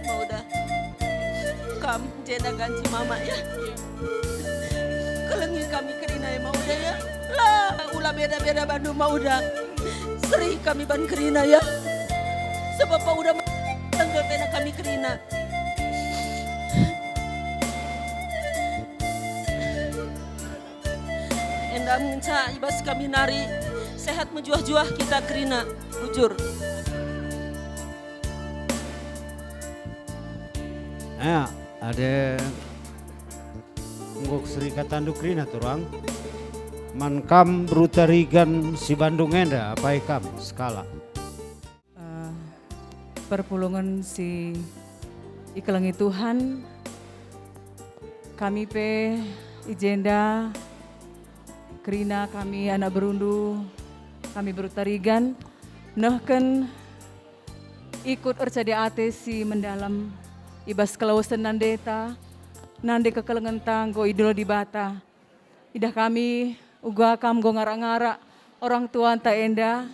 Mauda. Kam jenda ganci Mama ya. Kelengi kami kerina ya Mauda ya. La, ula beda-beda bandu Mauda. Seri kami ban kerina ya. Sebab Mauda ma-, tengkel kena kami kerina. Enda ngenca i bas kami nari sehat mejuah-juah kita kerina, bujur. Ya, adi enggo seri katandu kerina, turang. Man kam beru Tarigan si Bandung enda, apai kam sekalak? Eh, perpulungen si ikelengi Tuhan, kami pe i jenda kerina kami anak berundu, kami beru Tarigan, nehken ikut erceda ate si mendalem i bas kelawesen nandeta, nande kekelengenta enggo idilo Dibata. Idah kami, uga kam enggo ngarak-ngarak orang tuanta enda,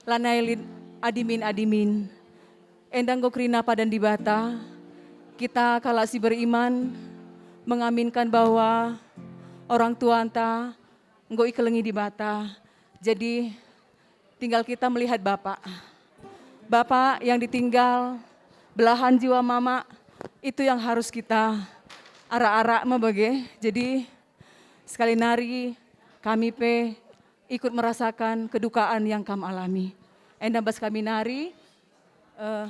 lanai lit adimin-adimin. Enda enggo kerina padan Dibata, kita kalak si beriman mengaminkan bahwa orang tuanta enggo ikelengi Dibata. Jadi, tinggal kita melihat Bapak. Bapak yang ditinggal, belahan jiwa Mama, itu yang harus kita arak-arak me bage. Jadi, sekali nari kami pe ikut merasakan kedukaan yang kam alami. Enda bas kami nari, eh,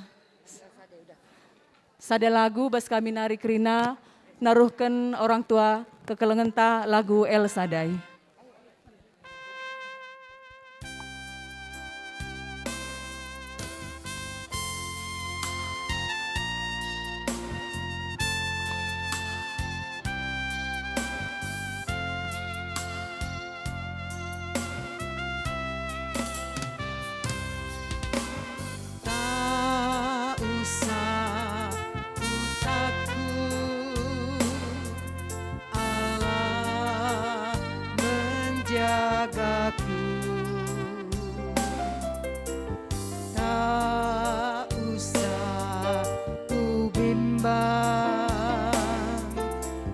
sada lagu bas kami nari kerina naruhken orang tua kekelengenta, lagu El Sadai. Tak usah ku takut, Allah menjagaku. Tak usah ku bimbang,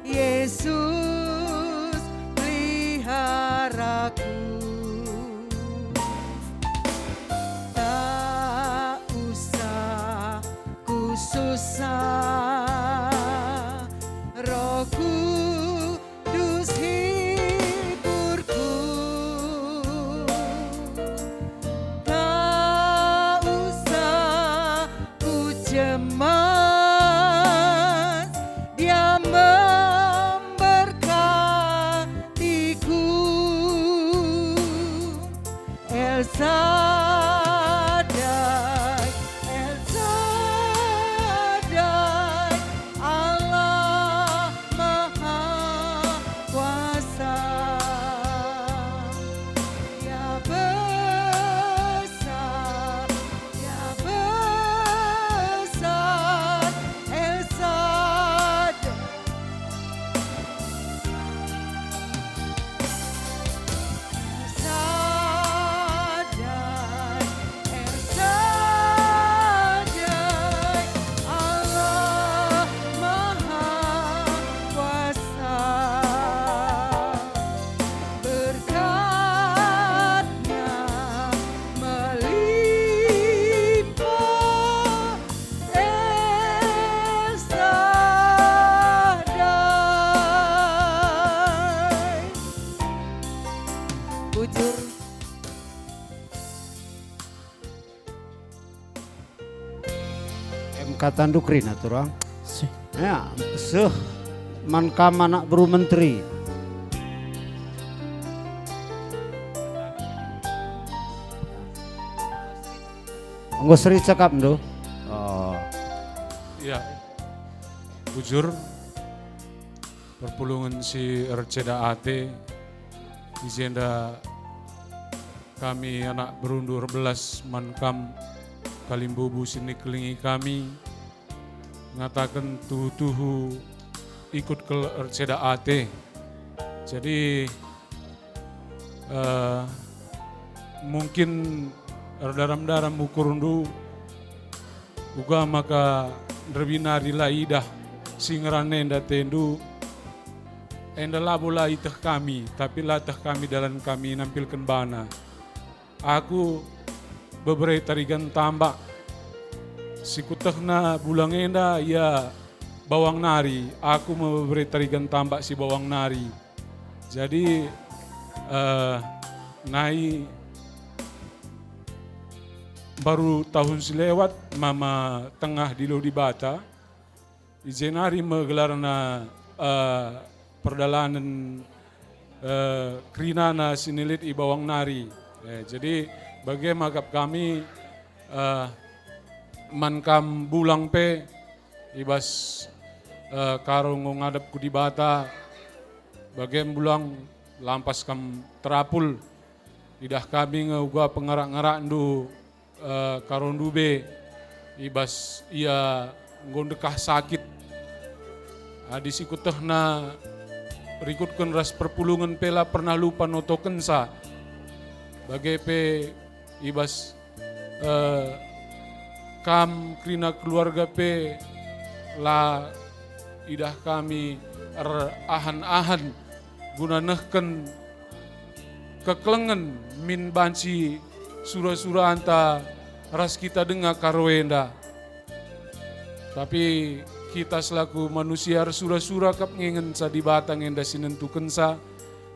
Yesus peliharaku. Tak usah ku susah, Roh Kudus hiburku. Tak usah ku cemas, Dia memberkatiku. El Sadai, El Sadai, Allah Maha Kuasa. Ya besar, ya besar, El Sadai. Ersadai, Ersadai, Allah Maha Kuasa. Berkat-Nya melimpah, El Sadai. Bujur. M K Tanduk kerina turang. Si. Ya, seh man kam anak beru menteri. Enggo seri cakapndu? Oh. Ya. Bujur, perpulungen si erceda ate, i jenda kami anak berundu erbelas man kam, kalimbubu si nikelengi kami, ngataken tuhu-tuhu ikut kal erceda ate. Jadi, eh, mungkin erdaram-daram ukurndu, uga maka nderbinari la idah si ngerana enda atendu, enda labo la iteh kami, tapi la teh kami dalan kami nampilken bana. Aku bebere Tarigan Tambak. Si kutehna bulang enda ia bawang nari, aku me bebere Tarigan Tambak si bawang nari. Jadi, eh, nai mbaru tahun si lewat, Mama Tengah dilo Dibata, i jenari me gelarna, eh, perdalanen eh, kerinana si nilit i bawang nari. Eh, jadi bage me akap kami, eh, man kam bulang pe i bas, eh, Karo enggo ngadap ku Dibata, bage me bulang lampas kam terapul. Idah kami nge uga pengarak-ngarakndu, eh, Karondu be, i bas ia enggo ndekah sakit. Adi si kuetehna rikutken ras perpulungen pe la pernah lupa notokenca. Bage pe i bas, eh, kam kerina keluarga pe la idah kami erahan-ahan guna nehken kekelengen min banci sura-suranta ras kita denga Karo enda. Tapi kita selaku manusia ersura-sura kap nge ngenca Dibata nge enda si nentukenca.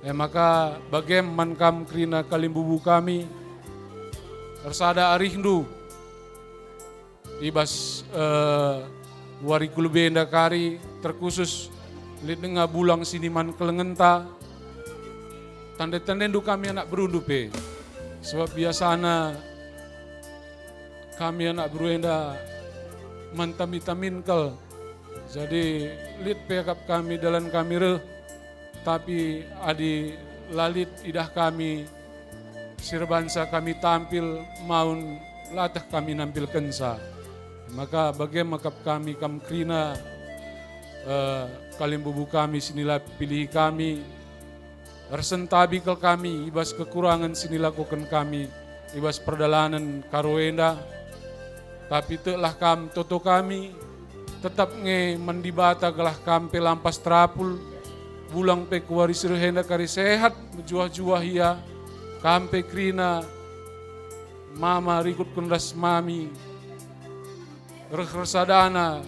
E maka bagem man kam kerina kalimbubu kami, ersada arihndu i bas, eh, wari ku lebe enda kari, terkhusus lit denga bulang si niman kelengenta. Tande-tandendu kami anak berundu pe, sebab biasana kami anak beru enda man tamin-tamin kal. Jadi lit pe akap kami dalan kami reh, tapi adi la lit idah kami si erbansa kami tampil maun, lateh kami nampilkenca. Maka bagem akap kami kam kerina, eh, kalimbubu kami si nila pilihi kami, ersentabi kal kami i bas kekurangen si nilakoken kami i bas perdalanen Karo enda. Tapi teklah kam toto kami, tetap nge man Dibata gelah kam pe lampas terapul, bulang pe ku wari si reh enda kari sehat, mejuah-juah ia, kam pe kerina mama rikutken ras mami, reh ersadana,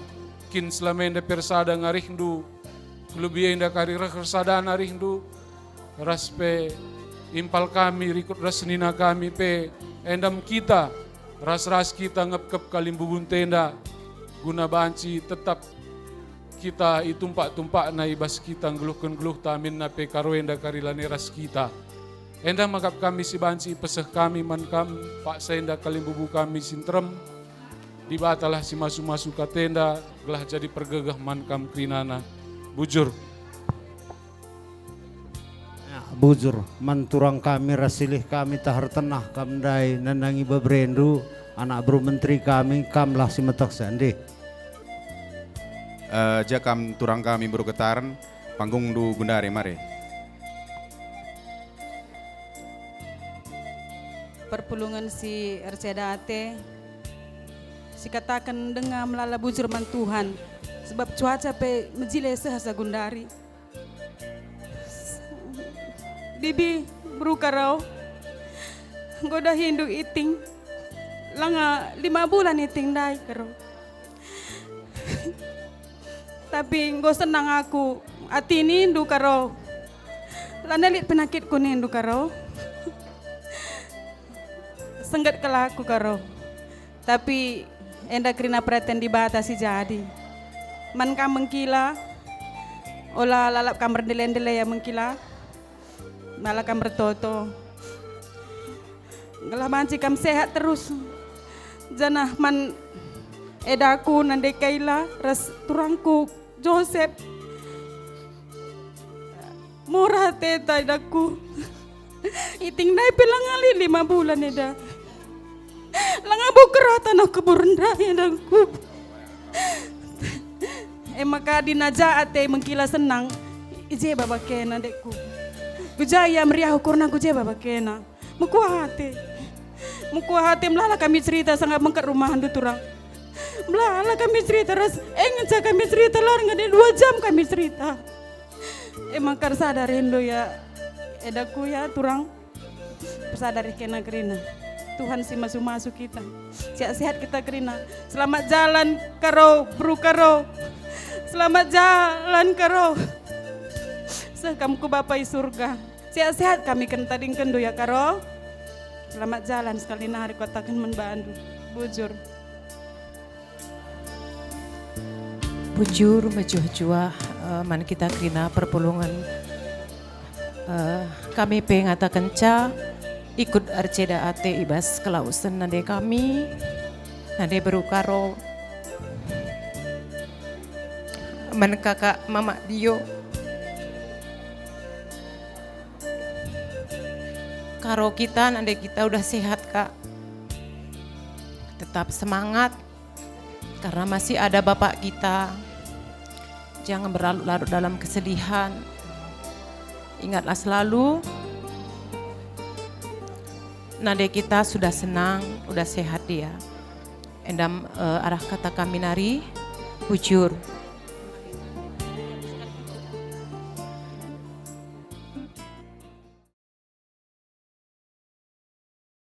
kin selama enda pe ersada nge arihndu, ku lebe enda kari reh ersadana arihndu, ras pe impal kami rikut ras senina kami pe, enda me kita, ras-ras kita ngepkep kalimbubunta enda, guna banci tetap kita itumpak-tumpakna i bas kita nggeluhken geluhta, aminna pe Karo enda kari lanai ras kita. Enda me akap kami si banci ipeseh kami man kam, paksa enda kalimbubu kami si nterem. Dibatalah si masu-masu katenda, gelah jadi pergegeh man kam kerinana. Bujur. Ya, bujur, man turang kami ras silih kami taher tenah kam ndai nandangi beberendu, anak beru menteri kami, kamlah si metehsa, ndih. Eh, ja kam turang kami beru Ketaren, panggungndu gundari, mari. Perpulungen si erceda ate, sikataken denga melala bujur man Tuhan, sebab cuaca pe mejile seh asa gundari. Bibi, beru Karo, enggo dahindu iting, langa lima bulan iting ndai Karo. Tapi enggo senang aku, ati nindu Karo. Lanai lit penakitku nindu Karo. Sengget kal aku Karo. Tapi enda kerina peraten Dibata si jadi. Man kam mengkila, ola lalap kam merdele-ndele ya mengkila, mala kam mertoto. Gelah banci kam sehat terus. Janah man edaku nande Kaila ras turangku Josep. Murah ateta edaku. Iting ndai pe langa lit lima bulan eda. Langa boker taneh kubur ndai edaku. E maka adi naja ate mengkila senang, i je baba kena, ndekku. Ku ja ia meriah ukurna, ku je baba kena. Mekuah ate. Mekuah ate, melala kami cerita sanga bengket rumahndu, turang. Melala kami cerita ras, e ngenca kami cerita, la nge dua jam kami cerita. E maka ersada rindu ya, edaku ya, turang. Ersada reh kena kerina. Tuhan si masu-masu kita. Sehat-sehat kita kerina. Selamat jalan Karo, beru Karo. Selamat jalan Karo. Seh kam ku Bapa i surga. Sehat-sehat kami ken tadingkenndu ya Karo. Selamat jalan, sekali nari kuataken man bandu. Bujur. Bujur, mejuah-juah, eh, man kita kerina perpulungen. Eh, kami pe ngatakenca ikut erceda ate i bas kelausen nande kami, nande beru Karo, man kakak Mamak Dio. Karo kita, nande kita udah sehat, Kak. Tetap semangat, karena masih ada Bapak kita. Jangan berlarut-larut dalam kesedihan. Ingatlah selalu, nande kita sudah senang, udah sehat dia. Enda, eh, arah kata kami nari, bujur.